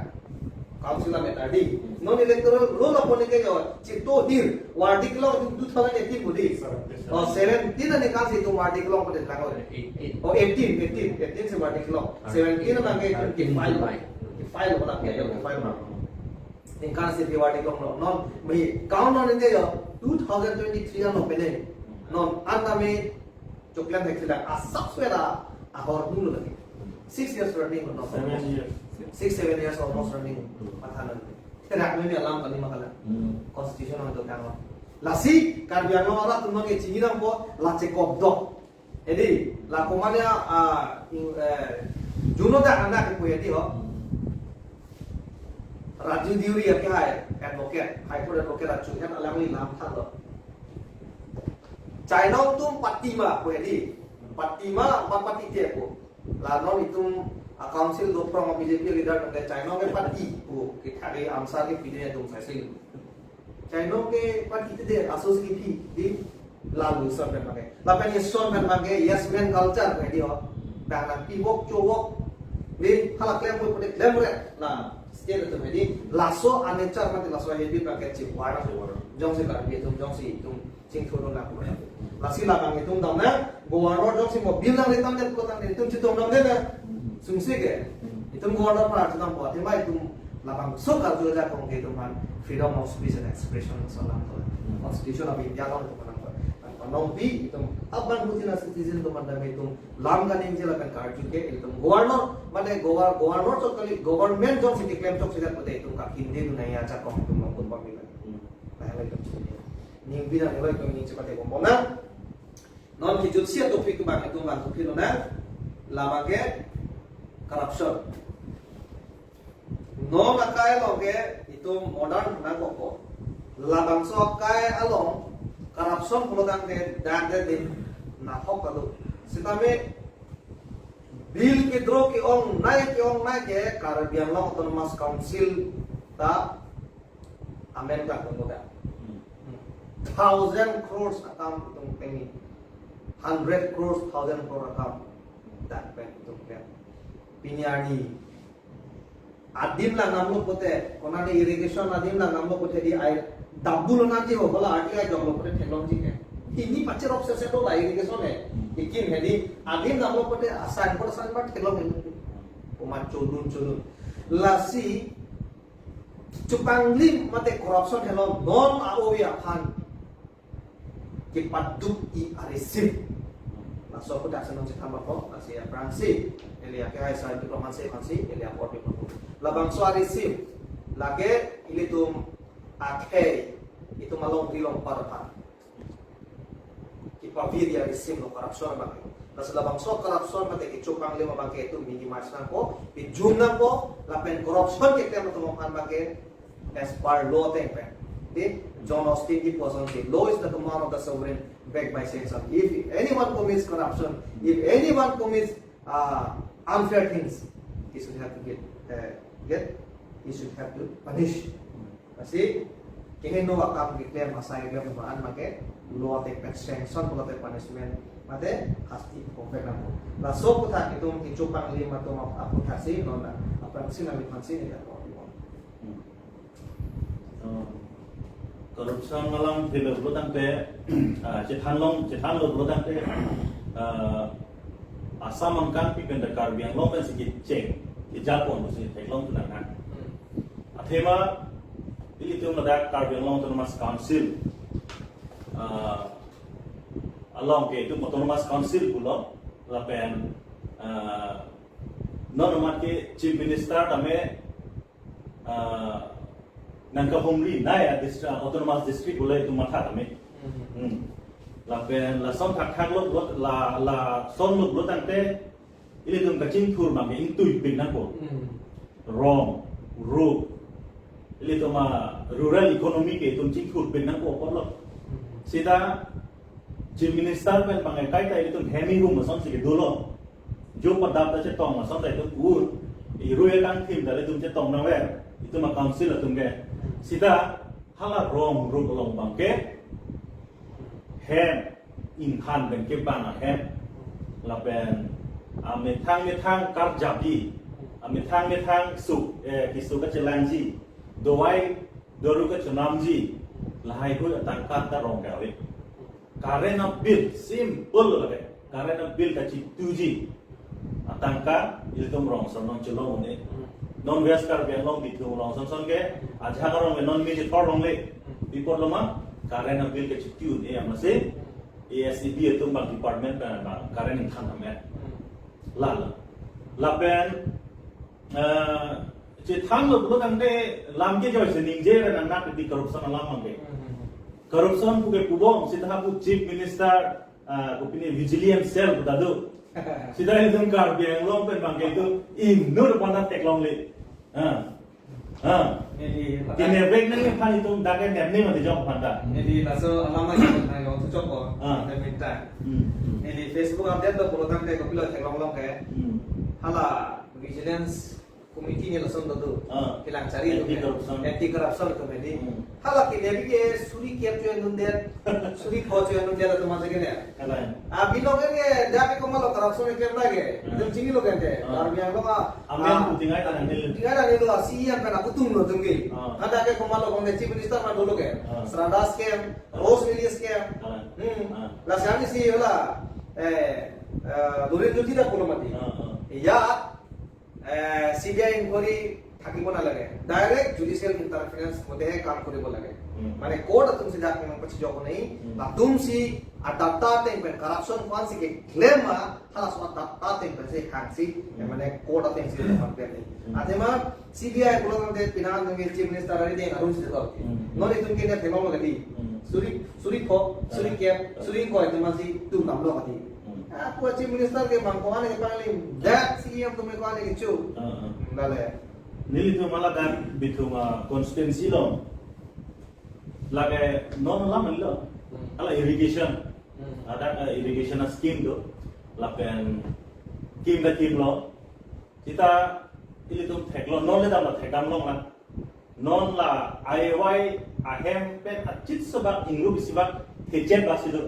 Council alam ta di. Non electoral roll apon ke yo. Chito hir. Wardi kelong two thousand eighteen budi. Oh, seventeen ani kan si itum wardi kelong pada lang. Eighteen. Oh, eighteen, eighteen, eighteen si wardi kelong. Seventeen abang ke twenty-five. Twenty-five lo lah, ya, twenty-five lo. Ningkan si wardi kelong lo. Non, mi count non ini yo. Two thousand twenty-three ano pene. Non, anta mi choklem hek sila asap suera ahor dulu lagi. Six years running, no? Seven years. Six, seven years almost running. Hmm. Mathanan. Terak memi alam kali makala. Hmm. Constitution ang dokang lo. Lasi, Karbi Anglong arat atum ke chini nangpo, la chekok dok. Jadi, la komane, ah, in, eh, Juno dak anak ke puya di ho. Hmm. Raju Deuri ya ke hai, advocate, High Court advocate la chuhen alangli lam than lo. China atum party ma puya di. Party ma, ma party te ko. La non itum a council do from a B J P leader nang ke China ke party ko ke thari answer ke pide atum fasil. China ke party te de asos ke phi di lalu son pen pakai. Lapen ye son pen pakai, yes man culture ke di ho. Bang nang pivok chovok. Di hala klem ko pute klem re. La state atum di laso a nature mati laso habit pakai chip wara. Jongsi Karbi atum, jongsi itum chingthur na pura. Lasi labang itum damnang, governor jongsi mo bill nang ritam den kotang den itum chitom dam den na. Sungsi ke. Itum governor aphan chitom po, athema itum labangso karju ajakong ke itum aphan freedom of speech and expression alam ko. Constitution of India along itum aphan ko. Nangpi itum abang butina citizen atum aphan dam itum lam kaningje lapen karju ke itum governor, mane gover-, governor chot kali, government jongsi keklem chok sejak pute itum kakin de dunai ajakong itum long pun pamila. Nah, itum sini. Ning bina nilai itum ning cepat ya kompona. Non kijut sia topik ke bang itum bang topik lo na. Labang ke corruption. Non akai along ke itum modern nangkok ko. Labangso akai along corruption pulo tangte dak de din nahok kalu. Sitame bill kedraw ke-ongnei ke-ongnei ke Karbi Anglong Autonomous Council ta amen ta kono da. Hmm. Thousand crores akam itum pengni. Hundred crores, thousand crore akam. Dak pen itum pen. Pini arni adim la namlo pote, konane irrigation adim la namlo pote di ai double na ji ho, bola R T I jok lo pote theklong ji ke. Ini pache rok se se do la irrigation he. Ikin he di adim namlo pote asan pote asan pa theklong he. Komat chodun chodun. Lasi chupanglim mate corruption helo non a-ove aphan kepaduk i a-receipt. Laso aku dak senong si thamba po, lasi aphrangsi, ili ake hai sa diploma si, aphansi, ili apor diploma. Labangso a-receipt, lake ilitum akhei, itum along dilong par aphan kepavir a-receipt lo corruption abang. Laso labangso corruption mate kecho panglim abangke itum minimize nangpo, pejum nangpo, lapen corruption keklem atum aphan abangke as per law ateng pen. Di, John Austin di puson si, "Law is the command of the sovereign backed by sanction. If anyone commits corruption, if anyone commits uh, unfair things, he should have to get, uh, get, he should have to punish." Lasi, kehingno akam keklem, asai keklem, maan make, law ateng pen sanction, law ateng punishment, mate, hasti, kompek nangpo. Laso aputhak itum kecho panglim atum ap-, aputhak si, non na, aphrangsi nangliphan si, ne, ya, Hmm. Oh. Corruption alam thelo pulo tangte, ah, chethan long, chethanlo pulo tangte, ah, Assam angkang pi pen ta Karbi Anglong pen si kecheng, kejapon si theklong tu nang. Hmm. Athema, ilitum ladak Karbi Anglong Autonomous Council, ah, along ke itum Autonomous Council pulo, lapen, ah, non amat ke Chief Minister tame ah, nangkahumri, nai a dist-, ah, autonomous district bole itum matha tame. Hmm. Hmm. Lapen lason thakthak lo, lo, la, lason lo pulo tangte, ilitum kachingthur abang ingtui pin nangpo. Hmm. Rong, rup, ilitum a rural economy ke itum chingthur pin nangpo apotlo. Hmm. Sita Chief Minister pen abang ekai ta itum hem ingrum ason si kedolo. Jo padap ta chetong ason ta itum ur. Irui akangthim ta itum chetong nangver. Itum a council atum ke. Sita hala rong rup along abangke hem, inghan pen kebang ahem. Lapen amethang methang karjapji. Amethang methang suk, eh, kesuk kachelangji. Dawai daru kachonamji. Lahai hui atangka ta rong ke ave. Current a bill, simple lake. Current a bill kachituji atangka ilitum rong son nangchelong un-e. Hmm. Non West Karbi Anglong Bithung rong son son ke, ajahak arong ke non me chethor longle. Hmm. Pi apotlo ma, current a bill kachitu un-e amatsi, A S E B atum abang department abang current ingthan amen. Hmm. Lalo. Lapen, eh, chethanlo pulo tangte lam kejoi si ningje ra nangnak di corruption alam abangke. Hmm. Corruption puke pubom, sita pu Chief Minister, ah, kopine vigilance cell puta do. Sita itum Karbi Anglong pen abangke itum inut aphan ta theklongle. Ah. Ah. Neli, Kine bek nangphan itum dak ke nem ni mati jok aphan ta. Neli laso alam lagi na yo tu chok ko. Ah. Ada minta. Hmm. Neli Facebook update lo pulo tangte kopilo theklong long ke. Hmm. Hala vigilance committee ni lason do do. Ah. Kelang chari do. Anti corruption. Anti corruption committee. Hmm. Hala kine bik ke suri kep cho endun der, suri pho cho endun der atum aja kene. Kalang. Ah, bilong ke dak ke komatlo corruption ke lage. Hmm. Itum chinilo kente. Ah. Karbi Anglong a, Amen ah, puting ai tanang nil. Tinggal ada lo C E M pen aputung lo atum ke. Ah. Ada ke komatlo kong Chief Minister ma dolo ke. Ah. Sraddha scam, Rose Lily scam. Kalang. Hmm. Ah. Lasi si hala, eh, eh, Doreen Jyoti dak pulo mati. Ah, ah. Ya, eh, C B I inquiry থাকিব নালাগে। Direct judicial interference মতেহে কাম কৰিব লাগে। Hmm. মানে court atum si dak memang pachijok nai, hmm, latum si a data ateng pen corruption ko-an si keklem ma, halaso a data ateng pen si hang si, hmm, ya, mane court ateng si pen ni. Hmm. Athema C B I pulo tangte penang nung Chief Minister ari deng arum si to. Hmm. Non itum ke ne theklong lo kali. Hmm. Suri, suri pho, suri, ah, kep, ah, suri ingkoi atum si tum damlo kali. Hmm. Ah, pu Chief Minister ke bang ko-an ke panglim, dak C E M atum ko-an ke chu. Ah, ah. Lale. Nelitum hala dak Bithung a constituency lo. Lake non alam lo. Hmm. Hala irrigation. Hmm. Ada, eh, irrigation a scheme do. Lapen kim da kim lo. Sita ilitum theklo, non le dam la thekdam longlo. Non la I Y ahem pen achit sobak ingru bisibak thechet basi do.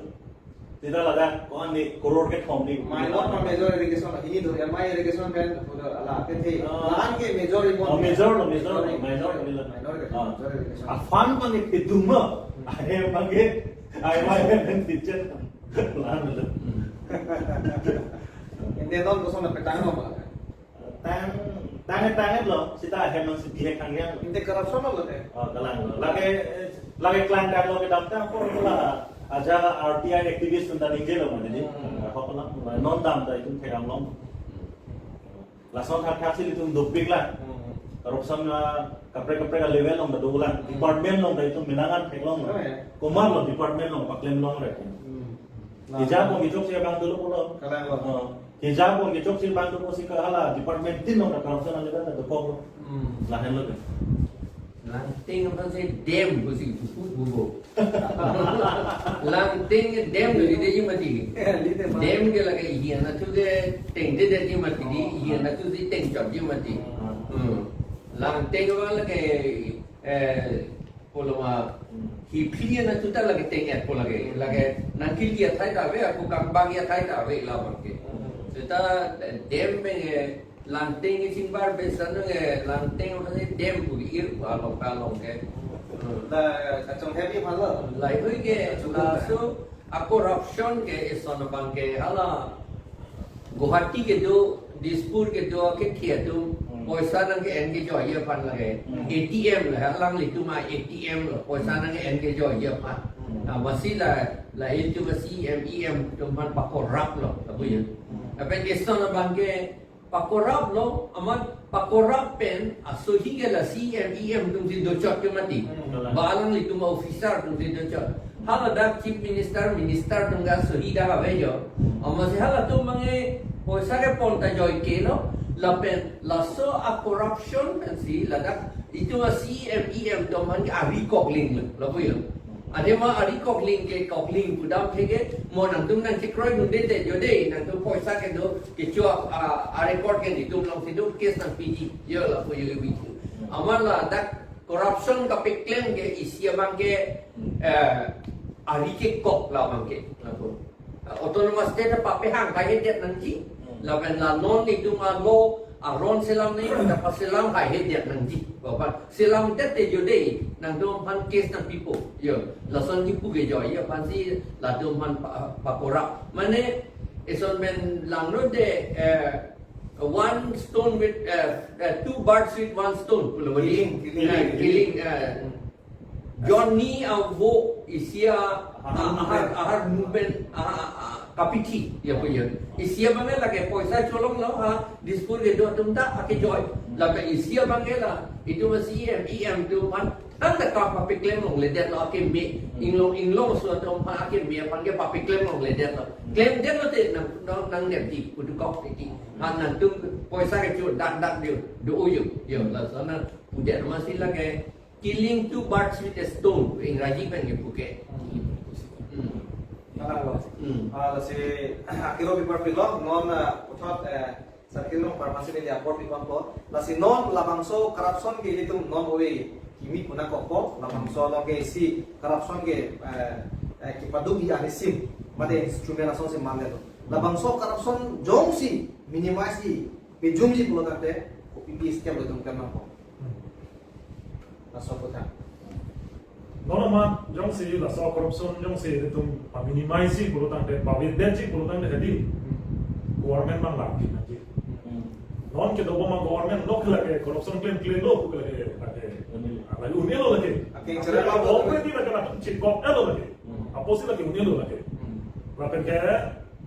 Sita ladak ko-an ni crore kethom ni. Minor ma major irrigation la hini do, M I irrigation pen pura la kethe. Ah. La-an ke major irrigation. Oh, major lo, major lo, major lo. Minor ke, ah, major irrigation. A fund abang ke kedung lo. Hmm. Ahem abang ke I Y pen thechet. La-an lo. Ante non koson na petang lo ba. Tang, tang, tang lo, sita ahem nang si bihek kangyang lo. Ante corruption lo te. Oh, kalang lo. Lake, eh, lake klang klang lo kedam tang ko la aja R T I activist nang ningje lo mane ni. Hmm. Ahok lo, non dam ta itum thekdam long. Lason thakthak si itum dopik la. Hmm. Corruption na kaprek kaprek a level long ta dolang. Hmm. Department long ta itum menangan theklong lo. Oh, ya. Komatlo department long paklem longre. Hmm. Kejapon kechokche abang dolo pulo. Kalang lo. Oh. Kejapon kechokche abang dolo si ke hala department tin along ta corruption along ta dokok lo. Hmm. Lahenlo ke. Langting aphan si dam pusi puput bubo. Langting ke dam lo, lide ji mati. Eh, lide mati. Dam ke lake ihi anatthu ke tengdedet ji mati, oh, ihi anatthu si tengchot ji mati. Oh. Hmm. Langting aphan lake, eh, pulo ma, hmm, hi phli anatthu ta lake teng-etpo lake, lake nangkili athai ta ave, ako kambang athai ta ave labang ke. Hmm. Seta, eh, dam pen, eh, Langting kachingbar besan nang, eh, Langting aphan si dam pu ir pu along along ke. Hmm. La, kachonghe bi aphan lo. Lahei ke, laso a-corruption ke ison abang ke hala Guwahati kedo, Dispur kedo, ke kia tu, hmm, poisa nangke-en kejoi aphan lake. Hmm. A T M la, alanglitum a-A T M lo, poisa nangke-en kejoi aphan. Hmm. Ah, masi la, la itu masi M E M atum aphan pa-corrupt lo, tabu ya. Hmm. Lapen ison abang ke, pa-corrupt lo, amat pa-corrupt pen asohi ke la C E M, E M atum si dochot ke mati. Hmm. Ba alanglitum officer atum si dochot. Haladak Chief Minister, Minister atum ke asohi dak ave jo. Amatsi halatum abang ke poisa kepon ta joike lo, lapen laso a-corruption pensi ladak itum a-C E M, E M atum aphan ke ari kokling lo, lapu yo. Athema ari kokling ke, kokling pudam theke, mo nangtum nangchekroidunde te jo de, nangtum poisa kedo, kecho a, a-record ke netum alongsi do, case nangpiji, yo lapu yo ibi. Amat ladak corruption kapaklem ke isi abang ke, eh, ari kekok labang ke, lapu. Autonomous State apapehang kaihedet nangji. Hmm. Lapen la non itum alo aron selam ni, ta paselam kaihedet nangji. Bapak selam tete jo de, nangtum aphan case nangpipo. Yo, lason kipu kejoi aphansi latum aphan pa-, pa-corrupt. Mane, ison pen langno de, eh, one stone with, eh, eh, two birds with one stone. Pulo bali. Killing, killing. Eh, killing, eh, Hmm. Johnny avo isi a, ahar, ahar, ahar movement, ah, ah, kapithi, ya punya. Isi abang ke lake poisa cholong lo, ha, Dispur kedo atum ta akejoi. Lapen isi abang ke la, itum a-C E M, E M atum aphan, tangta kapaklem longledet lo akeme, inglong, inglong aso atum aphan akeme aphan ke paklem longledet lo. Klemdet lo te nang, nang, nangdet di, kudu kok di. Ha, nangtum poisa kecho dak dak di, do uyu, yo, lason nang pudet masi lake, Killing two birds with a stone, Ingraji pen kepu ke. Hmm. Hmm. Kalang lo. Hmm. Ah, lasi, akiro bipar pilo, non, ah, puthot, eh, sakiro parmasi ni apor piponpo. Lasi non labangso corruption ke ilitum non ove kimi puna kokpo, labangso along ke isi corruption ke, eh, eh, kipaduk i arisim, mate instrument asonsi manle lo. Labangso corruption jongsi minimize i, pejumji pulo tangte, kopi pi step lo itum kenangpo. Hmm. Laso aphuthak. Non amat jongsi laso corruption jongsi itum pa-minimize ji pulo tangte, pavedetji pulo tangte hedi. Hmm. Government abang lak di nangji. Hmm. Non kedo bom a-government lo ke lake corruption klem klem lo ke lake, lake. Hmm. Lake un-elo lake. Ake, lake, cerita apa? Already lake latum chikok-elo lake. Hmm. Apotsi lake un-elo lake. Hmm. Lapen ke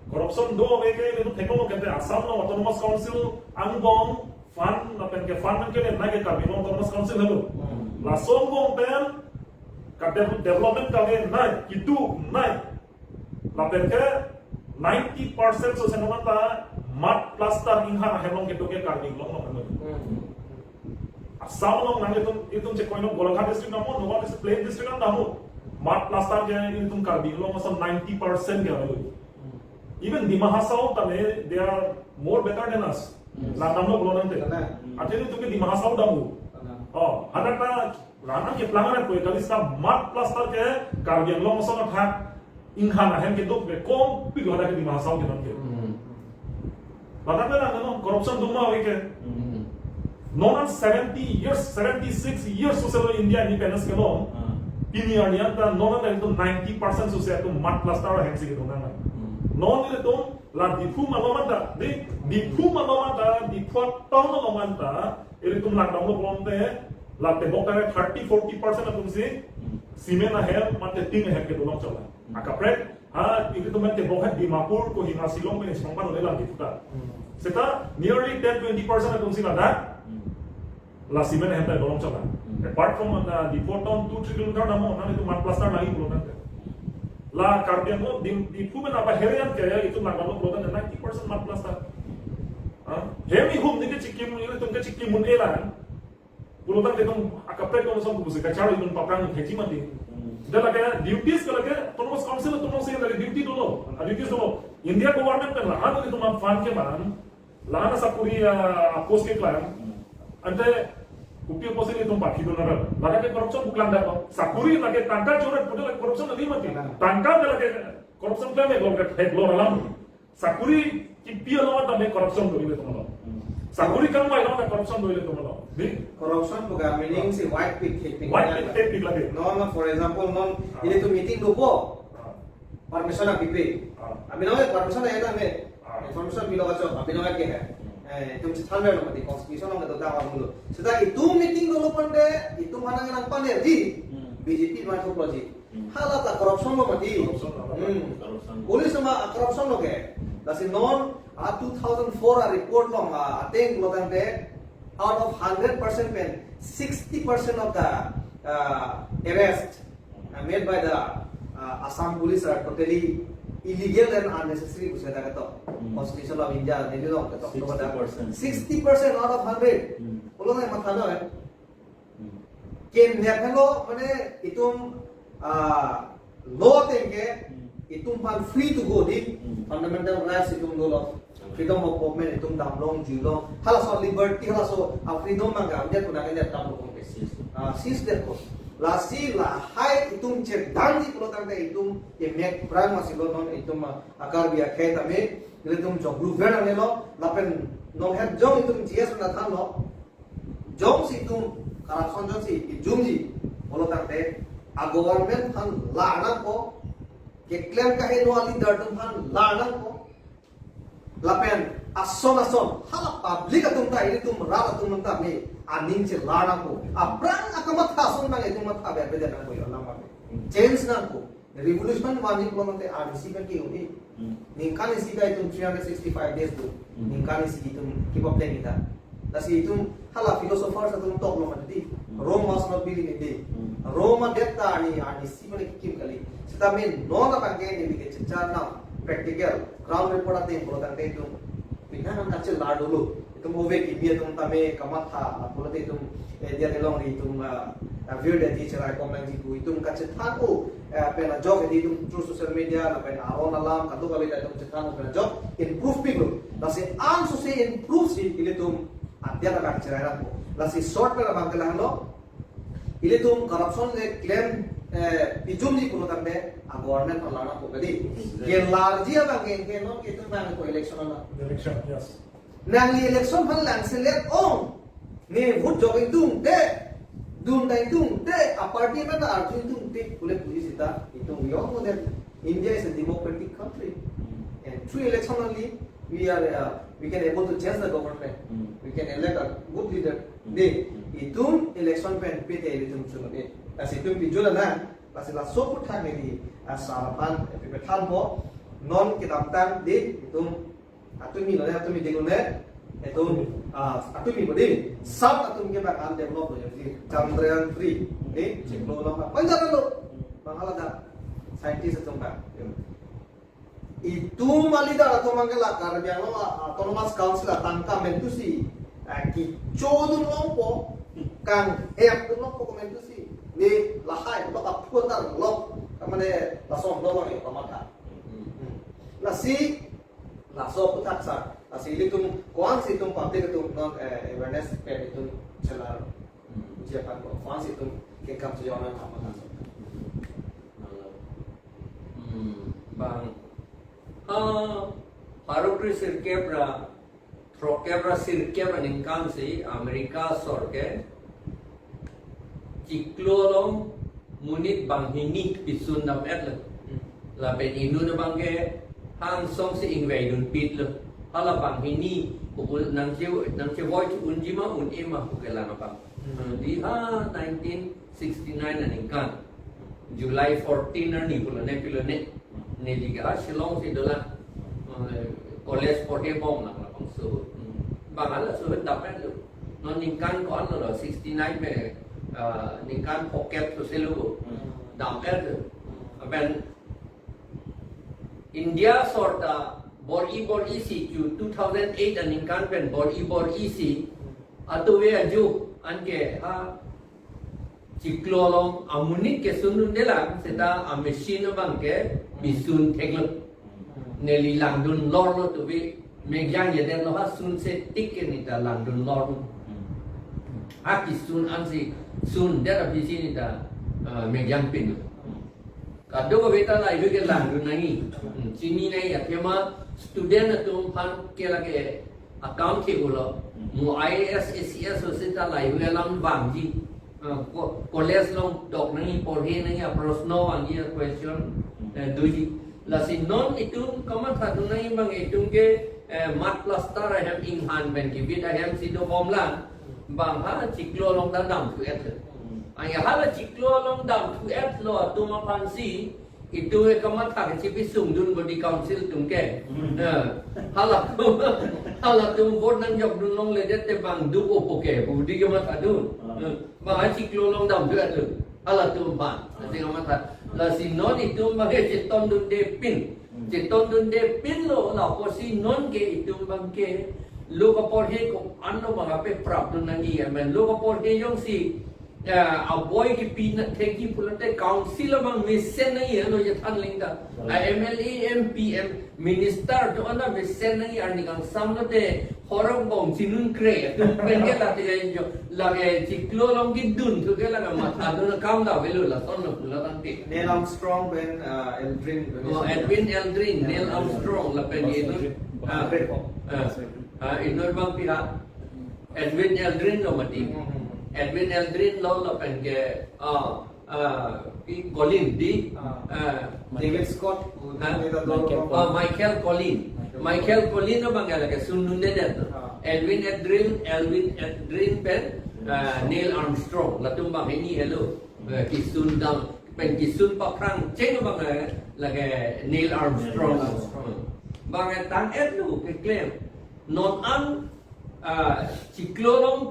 corruption do ave ke itum theklong ke te Assam along Autonomous Council angbong fund, lapen ke fund nangkele nai ke Karbi Anglong Autonomous Council helo. Hmm. Laso angbong pen ka dev-, development kave nai, kitu nai. Lapen ke ninety percent sose non anta mud plaster inghan ahem along kedo ke Karbi Anglong along helo. Hmm. Assam along nang itum, itum chekoi non Golaghat district namo, Nagaon district, plain district an namo. Mud plaster ke itum Karbi Anglong ason ninety percent ke avelo. Hmm. Even Dima Hasao tame, they are more better than us. Yes. Langdamlo pulo tangte. Kalang. Athe itum ke Dima Hasao damlo. Kalang. Oh, hadak ta langdam keplang arat ko kali sa mud plaster ke Karbi Anglong ason athak inghan ahem kedo ke kom pilo hadak ke Dima Hasao ke nang ke. Hmm. Ladak ke nang non corruption do ma ave ke. Hmm. Non an seventy years, seventy-six years sose lo India independence kelong. Hmm. Pini arni anta non anta itum ninety percent sose itum mud plaster ahem si kedo nang. Hmm. Non itum la Diphu malom anta, di, Diphu malom anta, Diphu town malom anta, ilitum langdamlo pulote, la tebok ta thirty, forty percent atumsi, hmm, cement ahem, mate tin ahem kedo long chola. Hmm. Akaprek, ha, ilitum tebok ha Dimapur, Kohima, Shillong pen isong pan ulelang Diphu ta. Hmm. Seta nearly ten, twenty percent atumsi ladak, hmm, la cement ahem ta dolong chola. Hmm. Apart from, uh, Diphu town two, three kilometer namo, nang itum mud plaster nangji pulo tangte. La Karbi Anglong, Di-, Diphu pen abahere an ke itum langdamlo pulote ninety percent mat plus ta. Ha? Hem ihum neke chikim, itum ke chikim un-e lang. Pulote itum akaprek dong song kubusi kacharo itum paprang theji mati. Hmm. Dak lake duties ke lake autonomous council atum si lake duty dolo. A duties dolo. India government pen la, anu itum fund keman. La-an asakuri, ah, post keklang. Hmm. Ante kopi post ilitum pathi do nara. Lake corruption buklang dak. Sakuri lake tangka chorat pute lake corruption lagi mati. Hmm. Tangka lake corruption klem e gol ke thek lo alam. Sakuri kipi along tame corruption do ilitum along. Hmm. Sakuri kangvai along corruption do ilitum along. Di? Corruption bukan meaning si white pig, pig. White pig, pig lagi. No, no, for example, non, ah, ilitum meeting dopo. Ah. Permission nangpipe. Ah. Abinong permission nangpi nang ne. Ah. Information bilo kachok, abinong ke hai. Hmm. Eh, itum chethan lo mati constitution along kedo ta amulo. Seta itum meeting dolo pande, itum mana nang pane di. Hmm. B J P ma thok lo ji. Hmm. Hala ta corruption lo mati. Corruption lo. Hmm. Corruption. Police ma corruption lo ke. Lasi non a two thousand four a report lo ma ateng lo tangte out of hundred percent pen sixty percent of the, uh, arrest uh, made by the, uh, Assam police are totally illegal and unnecessary pusi dak ketok. Hmm. Constitution of India neli along ketok. Sixty percent. Sixty percent out of hundred. Hmm. Pulo nang matha noi. Hmm. Ke nek lo mane itum, uh, law ateng ke, hmm, itum aphan free to go di. Hmm. Fundamental rights itum dolo. Freedom of movement itum damlong, juilong. Halaso liberty, halaso a freedom nang ka, dia kuna dia damlong kong ke. Yes. Ah, seize det ko. Lasi lahai itum chedang di pulo tangte itum emek prang masi lo non itum, ah, a Karbi akhei tame, ilitum joglu ver nangnelo, lapen non het jong itum G S na thanlo. Jongsi itum corruption jongsi ijumji pulo tangte a government aphan la nangpo, keklem kaheno a leader atum aphan la nangpo. Lapen ason ason hala public atum ta ilitum rat atum tame aning chelar nangpo. Aphrang akamatha ason nang itum matha bebe nangpo yo lama. Change nangpo. Revolution vanji pulo tangte R D C pen ke-un-e. Hmm. Ningkan isi ta itum three hundred sixty-five days do. Hmm. Ningkan isi itum kepapleng kita. Lasi itum hala philosophers atum tok lo mati. Hmm. Rome was not built in a day. Hmm. Rome adet ta ani ani si mane kikim kali. Sitame non abang ke neli kechechar nang practical ground report ateng pulo tangte itum pinang nang kachelar dolo. Itum ove kimi atum tame kamatha, pulote itum, eh, dia along itum, ah, ah, vir dia di cherai kom nangji pu itum kachethan o, eh, pen ajok di itum through social media, lapen aron alam, kadokave ta itum chethan o pen ajok, improve pik lo. Lasi ansose improve si ilitum adia ta kacherai rap. Lasi short pen abang ke lahelo, ilitum corruption le claim, eh, pijumji pulo tangte, a government aphan la nangpo kali. Exactly. Kelarji abang ke, ke non itum nangpo election ala. Election, yes. Nangli election aphan lang select ong. Ne vote jok ingtungte, dun ta ingtungte, a party mena arju ingtungte, pule puji sita, itum we all know that India is a democratic country. And through election only, we are, uh, we can able to change the government. Hmm. We can elect a good leader. Hmm. De, hmm, itum election pen pete itum chunode. Lasi itum pijul nang, lasi laso aphuthak neli, ah, sar aphan, eh, pepethanpo, non kedamtang de, itum atumi lo ne, atumi ding lo ne, itum, ah, atumi bo de, South atum ke bang undeveloped lo jadi, Chandrayaan three, de, chiklo lo, apa, enggak lo, bang hala da, scientist atum bang. Itum a leader atum abang ke la Karbi Anglong, ah, Autonomous Council atangka mentusi, ah, kechodun longpo, kanghepdun longpo komentusi. Ne lahai lo aphu antar lo, kamane laso lo bang yo kamatha. Hmm. Lasi, laso aphuthak sa, lasi ilitum ko-ansi itum public atum non, eh, awareness pen itum chelar. Hmm. Uji aphan ko-ansi itum kekam sejona kamatha. Hmm, bang. Ah, pharo kre sirkep ra, throkkep ra sirkep aningkan si America asor ke chiklo along monit banghini pisun dam-et lo. Hmm. Lapen inut abang ke hangsong si ingvai dunpik lo. Hala banghini, pupul nangche, nangchevoi thu unji ma, un-e ma, pu kelang abang. Hmm. Di ha nineteen sixty-nine aningkan, July fourteen arni pulo ne pilo ne, neli ke ha Shillong si dolang, eh, college pode bom lang labangso. Hmm. Bang hala so dam-et lo. Non ningkan ko-an lo, sixty-nine pen, eh, ningkan phokep so selo, hmm, dam-et lo. Lapen India asor ta bor-i bor-i si chu two thousand eight aningkan pen bor-i bor-i si atuve ajo anke ha chiklo along amonit kesun dunde lang seta a machine abang ke bisun theklo. Neli langdun lorlo tuve, mekyang yedetlo ha sunse tik ke neta langdun lorlo. Ha kisun ansi sundet aphi si neta, ah, mekyang pin. Kadokave ta lahai ke langdun nangji. Hmm, chini nangji athema student atum aphan ke lake akam ke ulo. Hmm. Mo I A S, A C S osi ta lahai alam vangji. Ah, ko-, college along dok nangji, porhe nangji, a proshno vangji, a question, Hmm. eh, doji. Lasi non itum kamatha dun nangji abang itum ke, eh, mud plaster ahem inghan pen kivit ahem si dobom lang. Bang ha chiklo along ta damthu-et lo. Hmm. Anke hala chiklo along damthu-etlo atum aphan si itum ke kamatha ke chipi sungdun body council atum ke. Hmm. Eh, halatum, halatum vote nangjok dun longledet te bang duk opo ke, budi kamatha dun. Hmm. Eh, bang ha chiklo along damthu-etlo. Halatum bang, lasi kamatha. Lasi non itum bang ke cheton dunde pin. Hmm. Cheton dunde pinlo, la apotsi non ke itum bang ke lo kaporhe ko-an lo bang ape prap dun nangji, amen lo kaporhe jongsi, eh, aboi kipi na thekji pulote council abang mesen nangji, ano chethan lengta. Right. A M L A, M P, M, minister do-an ta mesen nangji, arni kangsam lote horok bong chinun kre, atum pen ke lati ke jo, lake chiklo along kedunthu ke lake matha dun akam ta avelo, lason lo pulo tangte. Neil Armstrong pen, uh, Aldrin. Oh, Edwin Aldrin, Neil Armstrong, lapen Edwin, ah, ah, ah, Edwin bang pira? Edwin Aldrin lo mati. Hmm, hmm, hmm. Edwin Aldrin lo, lapen ke, ah, ah, i Collins di, Ah. ah, David Scott. Ha? Michael Ah, Collins. Michael Collins. Michael Michael Collins. Collins abang ke lake sundundedet. Ah. Edwin Aldrin, Edwin Aldrin pen, ah, Neil Armstrong. Latum bang hini helo. Eh, kisun dam, pen kisun paphrang cheng abang, eh, lake Neil Armstrong. Neil Armstrong. Bang, eh, tang-etlo keklem. Non an, ah, chiklo along,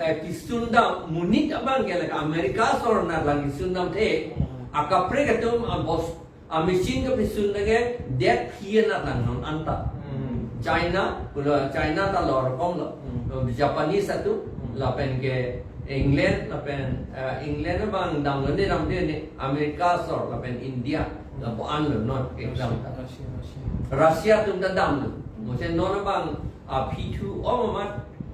eh, kisun dam monit abang ke lake America asor nat lang kisun damthe. Hmm. Akaprek atum abos, a machine kepisun lake det phi nat lang non anta. Hmm. China, pulo China ta lo rokom lo. Hmm. Japanese atum, Hmm. lapen ke England, lapen, eh, England abang damlo ne damde ne, America asor, lapen India, Hmm. lapu-an lo non ke Russia, dam ta. Russia, Russia. Russia atum ta damlo. Hmm. Mo se non abang aphi thu-ong amat,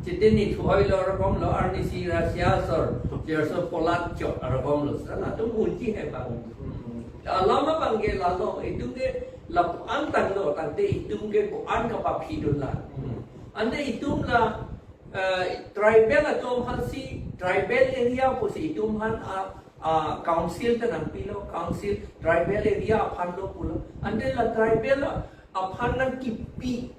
chete ni thu-oi lo rokom lo, arnisi Russia asor, Cherso Poland chot rokom lo, sa latum unji he bang. Hmm. Alam abang ke lalo, itum ke lapu-an tanglo, tangte itum ke ko-an kapaphi dun la. Hmm. Ante itum la, eh, tribal atum aphan si, tribal area pusi itum aphan a, a council ta nangpilo, council tribal area aphan lo pulo. Ante la tribal aphan nangkipi,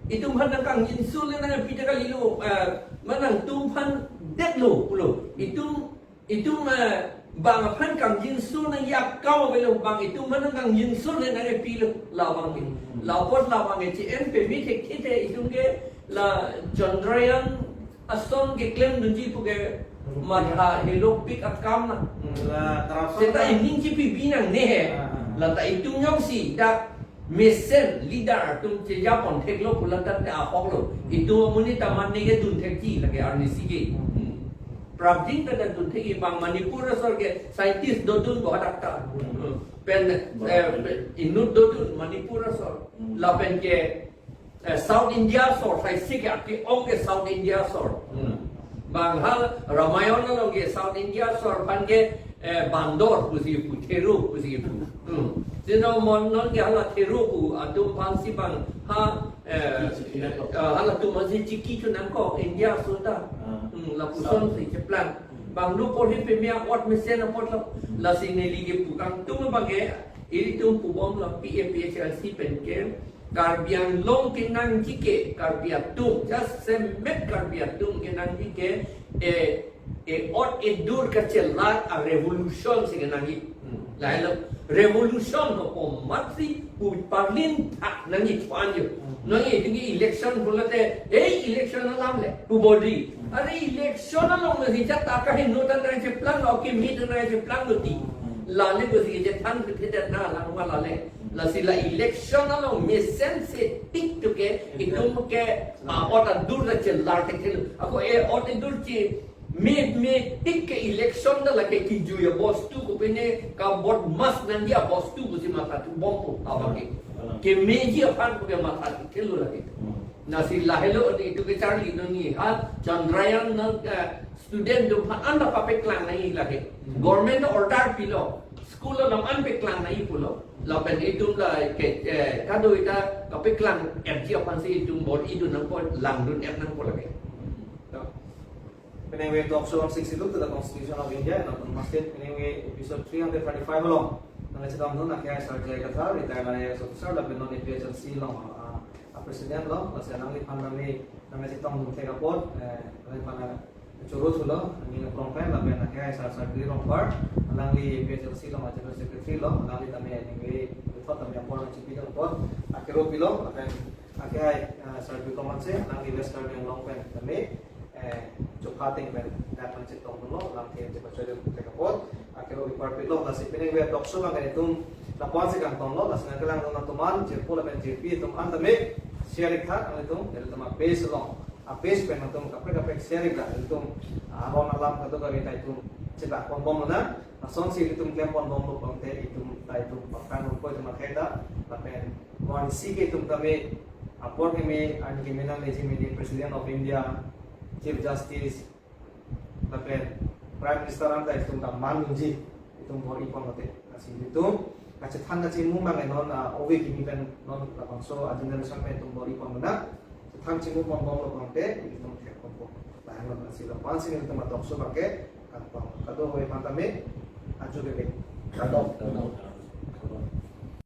itum aphan nangkangjinso le nangpi ta kalilo, eh, ma nangtum aphan detlo pulo. Itum, itum, eh, bang aphan kangjinso nangji akam avelo, bang itum aphan nangkangjinso le nangpilo, labang ke. Lapot labang ke che-en peme thekthe te itum ke la Chandrayaan ason keklem dunji pu ke matha helopik akam na. Hmm. La corruption Seta ta. Ining chipipi nangne he. Ah, ah, ah. Lata itum jongsi dak mesen leader atum chejapon theklo pulo tangte ahok lo. Itum amonit ta mane kedun thekji lake arnisi ke. Hmm. Prapjin ta dun thekji bang Manipur asor ke scientist dodun bo ha doctor. Hmm. Pen, eh, pen inut dodun Manipur asor. Hmm. Lapen ke, eh, South India asor, sai si ke ake-ong ke South India asor. Hmm. Bang hal Ramayan along ke South India asor aphan ke, eh, bandor pusi pu, thero pusi pu. Hmm. Sino mo non ke hala thero pu atum aphan si bang ha, eh, eh, halatum aphan si chiki chu nangkok India asor ta. Ah. Hmm, lapuson si cheplang. Bang lo porhi peme a-ot mesen apotlo. Lasi neli kepu kangtung abang ke, ilitum pubomlo P A P H L C pen ke, Karbi Anglong kenangji ke, Karbi atum, jasemet Karbi atum kenangji ke, eh, e-ot edur kachelar a-revolution si kenangji. Hmm. Lahelo, revolution lo komatsi pu parlin thak nangji thuan jo. Hmm. Nangji tinggi election pulote, eh, election alam le, pu bodi. Hmm. Are election along le si jat ta kaheno ta nangcheplang lo, kimi ta nangcheplang lo ti. Hmm. Lale ko si je than ke te na lang ma lale. Lasi la election along mesen se tik tu ke itum ke, ah, ot adur ta chelar thekthelo. Ako e ot adur che me, me tik ke election ta lake kijui abostu ko pene ka vote mas nangji abostu ko si matha tu bompo abang ke. Kemeji aphan ko ke matha thekthelo lake. Lasi lahelo itum ke charli nangji ha Chandrayaan nang, eh, student atum aphan anta papeklang nangji lake. Government order pilo. School along an peklang nangji pulo. Lapen itum la ke, eh, kado-i ta kapeklang-etji aphansi itum bor-idun nangpo, langdun-et nangpo lake. Penang we talk show on six itu the Constitution of India and Autonomous State, penang we episode three hundred thirty-five along nangchetongdun akhai Sir J I Kathar, retired I A S officer, lapen non A P H L C along, ah, a president lo, lasi alangliphan tame nangchetongdun thek apot, eh, alangliphan choro thulo, aning aphrang pen, lapen akhai Sir Sarkri Rongphar, alangli A P H L C along a general secretary lo, alangli tame aning we thot tame apor nangchipidun apot, akero pilo, lapen akhai, eh, Sir Bikram Hanse, alangli West Karbi Anglong pen tame, eh, chopha ateng pen dak nangchetongdunlo, alangli chepachoidun thek apot, akero ipar pilo, lasi penang we talk show abang ke itum lapu-an si kangtonglo, lasi nangkelangdun atum an, jirpo lapen jirpi atum an tame share ik tha, nanglitum, nanglitum a-page along, a-page pen atum kaprek kaprek share ik tha, nanglitum aron alam kadokave ta itum chebak ponbomnang, lasonsi itum klem ponbomlo pulote itum ta itum pakang rumpo itum akhai ta, lapen vansi ke itum tame apor keme, an keme nangleji mene President of India, Chief Justice, lapen Prime Minister anta itum ta mandunji, itum bor-i pon mate. Lasi itum kachethan kachemu abang non, ah, ove kimi pen non labangso a generation pen itum bor-i ponnang. Chethan chemu ponbomlo pulote itum thek ponpo. Lahenlo, lasi lapu-an si itum a talk show abang ke kangtong. Kado-ave aphan tame ajo ke. Kardom. Kardom.